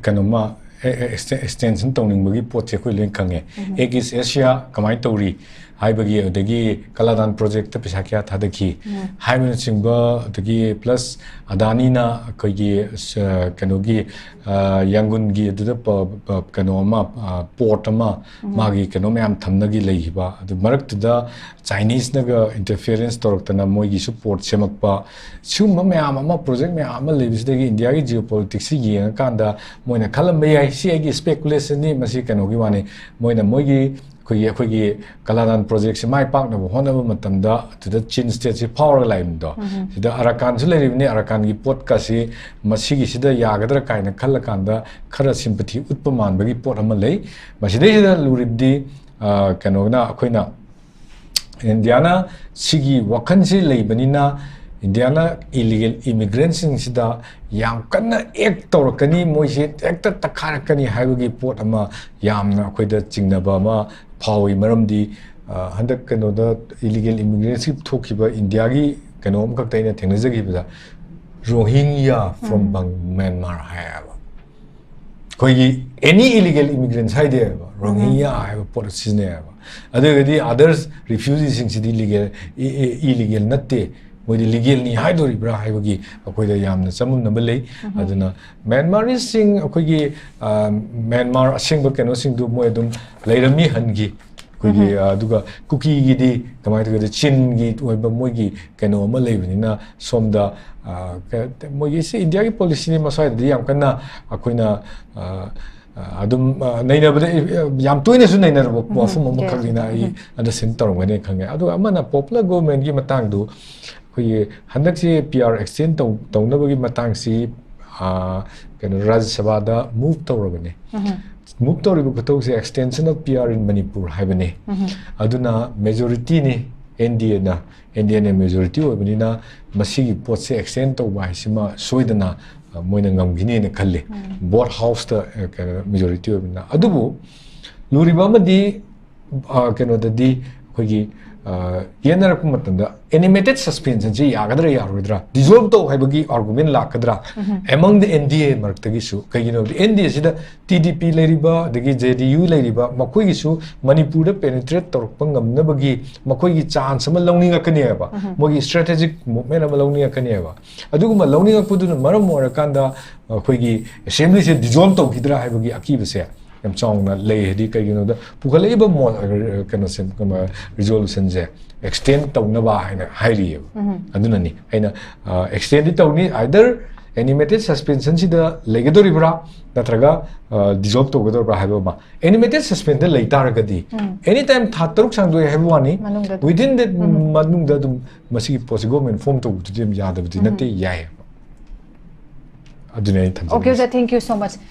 ꯀꯩꯅꯣꯃ, extension ꯇꯧꯅꯤꯡꯕꯒꯤ ꯄꯣꯠꯁꯦ ꯑꯩꯈꯣꯏ ꯂꯣꯏ ꯈꯪꯉꯦ꯫ Act East Asia ꯀꯃꯥꯏꯅ ꯇꯧꯔꯤ ꯍꯥꯏꯕꯒꯤ, ꯑꯗꯒꯤ ꯀꯂꯥꯗꯥꯟ ꯄ꯭ꯔꯣꯖꯦꯛꯇ ꯄꯩꯁꯥ ꯀꯌꯥ ꯊꯥꯗꯈꯤ ꯍꯥꯏꯕꯅꯆꯤꯡꯕ, ꯑꯗꯒꯤ ꯄ꯭ꯂꯁ ꯑꯗꯥꯅꯤꯅ ꯑꯩꯈꯣꯏꯒꯤ ꯀꯩꯅꯣꯒꯤ ꯌꯥꯡꯒꯨꯟꯒꯤ ꯑꯗꯨꯗ ꯀꯩꯅꯣ ꯑꯃ, ꯄꯣꯔꯠ ꯑꯃ, ꯃꯥꯒꯤ ꯀꯩꯅꯣ ꯃꯌꯥꯝ ꯊꯝꯅꯒꯤ ꯂꯩꯈꯤꯕ, ꯑꯗꯨ ꯃꯔꯛꯇꯨꯗ ꯆꯥꯏꯅꯤꯁꯅꯒ ꯏꯟꯇꯔꯐꯤꯌꯔꯦꯟꯁ ꯇꯧꯔꯛꯇꯅ ꯃꯣꯏꯒꯤꯁꯨ ꯄꯣꯔꯠ ꯁꯦꯝꯃꯛꯄ, ꯁꯤꯒꯨꯝꯕ ꯃꯌꯥꯝ ꯑꯃ, ꯄ꯭ꯔꯣꯖꯦꯛ ꯃꯌꯥꯝ ꯑꯃ ꯂꯩꯕꯁꯤꯗꯒꯤ ꯏꯟꯗꯤꯌꯥꯒꯤ ꯖꯤꯑꯣ ꯄꯣꯂꯤꯇꯤꯛꯁꯁꯤ ꯌꯦꯡꯉꯀꯥꯟꯗ ꯃꯣꯏꯅ ꯈꯜꯂꯝꯕ ꯌꯥꯏ, ꯁꯤ ꯑꯩꯒꯤ ꯁ꯭ꯄꯦꯀꯨꯂꯦꯁꯟꯅꯤ, ꯃꯁꯤ ꯀꯩꯅꯣꯒꯤ ꯋꯥꯅꯤ, ꯃꯣꯏꯅ ꯃꯣꯏꯒꯤ ꯑꯩꯈꯣꯏꯒꯤ ꯑꯩꯈꯣꯏꯒꯤ ꯀꯂꯥꯗꯥꯟ ꯄ꯭ꯔꯣꯖꯦꯛꯁꯤ ꯃꯥꯏ ꯄꯥꯛꯅꯕ ꯍꯣꯠꯅꯕ ꯃꯇꯝꯗ ꯑꯗꯨꯗ ꯆꯤꯟ ꯁ꯭ꯇꯦꯠꯁꯤ ꯐꯥꯎꯔꯒ ꯂꯥꯛꯏꯕꯗꯣ, ꯁꯤꯗ ꯑꯔꯥꯀꯥꯟꯁꯨ ꯂꯩꯔꯤꯕꯅꯤ, ꯑꯔꯥꯀꯥꯟꯒꯤ ꯄꯣꯠꯀꯁꯤ ꯃꯁꯤꯒꯤꯁꯤꯗ ꯌꯥꯒꯗ꯭ꯔꯥ ꯀꯥꯏꯅ ꯈꯜꯂꯀꯥꯟꯗ ꯈꯔ ꯁꯤꯝꯄꯊꯤ ꯎꯠꯄ ꯃꯥꯟꯕꯒꯤ ꯄꯣꯠ ꯑꯃ ꯂꯩ꯫ ꯃꯁꯤꯗꯩꯁꯤꯗ ꯂꯨꯔꯤꯕꯗꯤ ꯀꯩꯅꯣꯅ ꯑꯩꯈꯣꯏꯅ ꯏꯟꯗꯤꯌꯥꯅ ꯁꯤꯒꯤ ꯋꯥꯈꯜꯁꯤ ꯂꯩꯕꯅꯤꯅ ꯏꯟꯗꯤꯌꯥꯅ ꯏꯂꯤꯒꯦꯜ ꯏꯃꯤꯒ꯭ꯔꯦꯟꯁꯤꯡꯁꯤꯗ ꯌꯥꯝ ꯀꯟꯅ ꯑꯦꯛ ꯇꯧꯔꯛꯀꯅꯤ, ꯃꯣꯏꯁꯤ ꯍꯦꯛꯇ ꯇꯛꯈꯥꯏꯔꯛꯀꯅꯤ ꯍꯥꯏꯕꯒꯤ ꯄꯣꯠ ꯑꯃ ꯌꯥꯝꯅ ꯑꯩꯈꯣꯏꯗ ꯆꯤꯡꯅꯕ ꯑꯃ ꯐꯥꯎꯏ꯫ ꯃꯔꯝꯗꯤ ꯍꯟꯗꯛ ꯀꯩꯅꯣꯗ ꯏꯂꯤꯒꯦꯜ ꯏꯃꯤꯒ꯭ꯔꯦꯟꯁꯤ ꯊꯣꯛꯈꯤꯕ ꯏꯟꯗꯤꯌꯥꯒꯤ ꯀꯩꯅꯣ ꯑꯃꯈꯛꯇ ꯑꯩꯅ ꯊꯦꯡꯅꯖꯈꯤꯕꯗ, "ꯔꯣꯍꯤꯡꯌꯥ from Bang- ꯃ꯭ꯌꯥꯟꯃꯥꯔ" ꯍꯥꯏꯌꯦꯕ꯫ ꯑꯩꯈꯣꯏꯒꯤ ꯑꯦꯅꯤ ꯏꯂꯤꯒꯦꯜ ꯏꯃꯤꯒ꯭ꯔꯦꯟꯁ ꯍꯥꯏꯗꯦꯕ, "ꯔꯣꯍꯤꯡꯌꯥ" ꯍꯥꯏꯕ ꯄꯣꯠ ꯁꯤꯖꯤꯟꯅꯩꯌꯦꯕ꯫ ꯑꯗꯨꯒꯗꯤ ꯑꯗꯔꯁ ꯔꯤꯐ꯭ꯌꯨꯖꯤꯁꯤꯡꯁꯤꯗꯤ ꯂꯤꯒꯦꯜ, ꯏꯂꯤꯒꯦꯜ ꯅꯠꯇꯦ, ꯃꯣꯏꯗꯤ ꯂꯤꯒꯦꯜꯅꯤ ꯍꯥꯏꯗꯣꯔꯤꯕ꯭ꯔꯥ ꯍꯥꯏꯕꯒꯤ ꯑꯩꯈꯣꯏꯗ ꯌꯥꯝꯅ ꯆꯃꯝꯅꯕ ꯂꯩ꯫ ꯑꯗꯨꯅ ꯃ꯭ꯌꯥꯟꯃꯥꯔꯤꯁꯁꯤꯡ ꯑꯩꯈꯣꯏꯒꯤ ꯃ꯭ꯌꯥꯟꯃꯥꯔ ꯑꯁꯦꯡꯕ ꯀꯩꯅꯣꯁꯤꯡꯗꯨ ꯃꯣꯏ ꯑꯗꯨꯝ ꯂꯩꯔꯝꯃꯤ ꯍꯟꯒꯤ ꯑꯩꯈꯣꯏꯒꯤ, ꯑꯗꯨꯒ ꯀꯨꯀꯤꯒꯤꯗꯤ ꯀꯃꯥꯏꯅ ꯇꯧꯒꯦꯗ, ꯆꯤꯟꯒꯤ ꯑꯣꯏꯕ ꯃꯣꯏꯒꯤ ꯀꯩꯅꯣ ꯑꯃ ꯂꯩꯕꯅꯤꯅ ꯁꯣꯝꯗ ꯃꯣꯏꯒꯤ ꯁꯤ ꯏꯟꯗꯤꯌꯥꯒꯤ ꯄꯣꯂꯤꯁꯤꯅꯤ, ꯃꯁ꯭ꯋꯥꯏꯗꯗꯤ ꯌꯥꯝ ꯀꯟꯅ ꯑꯩꯈꯣꯏꯅ ꯑꯗꯨꯝ ꯅꯩꯅꯕꯗ ꯌꯥꯝ ꯇꯣꯏꯅꯁꯨ ꯅꯩꯅꯔꯕ ꯋꯥꯐꯝ ꯑꯃꯈꯛꯅꯤꯅ ꯑꯩ ꯑꯟꯗꯔꯁ꯭ꯇꯦꯟ ꯇꯧꯔꯝꯒꯅꯤ ꯈꯪꯉꯦ꯫ ꯑꯗꯨꯒ ꯑꯃꯅ ꯄꯣꯄꯨꯂꯔ ꯒꯣꯚꯔꯟꯃꯦꯟꯒꯤ ꯃꯇꯥꯡꯗꯨ, ꯑꯩꯈꯣꯏꯒꯤ ꯍꯟꯗꯛꯁꯤ ꯄꯤ ꯑꯥꯔ ꯑꯦꯛꯁꯇꯦꯟ ꯇꯧ ꯇꯧꯅꯕꯒꯤ ꯃꯇꯥꯡꯁꯤ ꯀꯩꯅꯣ ꯔꯥꯖ꯭ꯌ ꯁꯚꯥꯗ ꯃꯨꯚ ꯇꯧꯔꯕꯅꯦ꯫ ꯃꯨꯚ ꯇꯧꯔꯤꯕ ꯈꯨꯇꯧꯁꯦ extension of P R in Manipur ꯍꯥꯏꯕꯅꯦ꯫ ꯑꯗꯨꯅ ꯃꯦꯖꯣꯔꯤꯇꯤꯅꯤ, ꯑꯦꯟ ꯗꯤ ꯑꯦꯅ, ꯑꯦꯟ ꯗꯤ ꯑꯦꯅ ꯃꯦꯖꯣꯔꯤꯇꯤ ꯑꯣꯏꯕꯅꯤꯅ ꯃꯁꯤꯒꯤ ꯄꯣꯠꯁꯦ ꯑꯦꯛꯁꯇꯦꯟ ꯇꯧꯕ ꯍꯥꯏꯁꯤꯃ ꯁꯣꯏꯗꯅ ꯃꯣꯏꯅ ꯉꯝꯈꯤꯅꯤꯅ ꯈꯜꯂꯤ꯫ ꯕꯣꯠ ꯍꯥꯎꯁꯇ ꯀꯩꯅꯣ ꯃꯦꯖꯣꯔꯤꯇꯤ ꯑꯣꯏꯕꯅꯤꯅ꯫ ꯑꯗꯨꯕꯨ ꯂꯨꯔꯤꯕ ꯑꯃꯗꯤ ꯀꯩꯅꯣꯗꯗꯤ ꯑꯩꯈꯣꯏꯒꯤ ꯌꯦꯟꯅꯔꯛꯄ ꯃꯇꯝꯗ animated suspensionꯁꯤ ꯌꯥꯒꯗ꯭ꯔꯥ ꯌꯥꯔꯣꯏꯗ꯭ꯔꯥ, dissolve ꯇꯧ ꯍꯥꯏꯕꯒꯤ argument ꯂꯥꯛꯀꯗ꯭ꯔꯥ among the N D A ꯃꯔꯛꯇꯒꯤꯁꯨ? ꯀꯩꯒꯤꯅꯣ ꯍꯥꯏꯕꯗꯤ N D Aꯁꯤꯗ T D P ꯂꯩꯔꯤꯕ, ꯑꯗꯒꯤ J D U ꯂꯩꯔꯤꯕ, ꯃꯈꯣꯏꯒꯤꯁꯨ ꯃꯅꯤꯄꯨꯔꯗ penetrate ꯇꯧꯔꯛꯄ ꯉꯝꯅꯕꯒꯤ ꯃꯈꯣꯏꯒꯤ chance ꯑꯃ ꯂꯧꯅꯤꯡꯉꯛꯀꯅꯦꯕ, ꯃꯣꯏꯒꯤ strategic movement ꯑꯃ ꯂꯧꯅꯤꯡꯉꯛꯀꯅꯦꯕ꯫ ꯑꯗꯨꯒꯨꯝꯕ ꯂꯧꯅꯤꯡꯉꯛꯄꯗꯨꯅ ꯃꯔꯝ ꯑꯣꯏꯔꯀꯥꯟꯗ ꯑꯩꯈꯣꯏꯒꯤ assemblyꯁꯦ dissolve ꯇꯧꯈꯤꯗ꯭ꯔꯥ ꯍꯥꯏꯕꯒꯤ ꯑꯀꯤꯕꯁꯦ ꯌꯥꯝ ꯆꯥꯎꯅ ꯂꯩ꯫ ꯍꯥꯏꯗꯤ ꯀꯩꯒꯤꯅꯣꯗ ꯄꯨꯈꯠꯂꯛꯏꯕ ꯀꯩꯅꯣꯁꯦ, resolutionꯁꯦ extend ꯇꯧꯅꯕ ꯍꯥꯏꯅ ꯍꯥꯏꯔꯤꯑꯕ꯫ ꯑꯗꯨꯅꯅꯤ ꯑꯩꯅ extendꯗꯤ ꯇꯧꯅꯤ, either animated suspensionꯁꯤꯗ ꯂꯩꯒꯗꯧꯔꯤꯕ꯭ꯔꯥ ꯅꯠꯇ꯭ꯔꯒ dissolve ꯇꯧꯒꯗꯧꯔꯤꯕ꯭ꯔꯥ ꯍꯥꯏꯕ ꯑꯃ꯫ Animated suspensionꯗ ꯂꯩ ꯇꯥꯔꯒꯗꯤ any time ꯊꯥ ꯇꯔꯨꯛ ꯁꯥꯡꯗꯣꯛꯑꯦ ꯍꯥꯏꯕ ꯋꯥꯅꯤ, within that ꯃꯅꯨꯡꯗ ꯑꯗꯨꯝ ꯃꯁꯤꯒꯤ ꯄꯣꯠꯁꯤ government form ꯇꯧꯕꯗꯨꯗꯤ ꯌꯥꯝ ꯌꯥꯗꯕꯗꯤ ꯅꯠꯇꯦ, ꯌꯥꯏ꯫ ꯑꯗꯨꯅꯦ ꯑꯩ ꯊꯝꯖꯅꯤꯡꯉꯤꯁꯦ꯫ Okay, sir, thank you so much.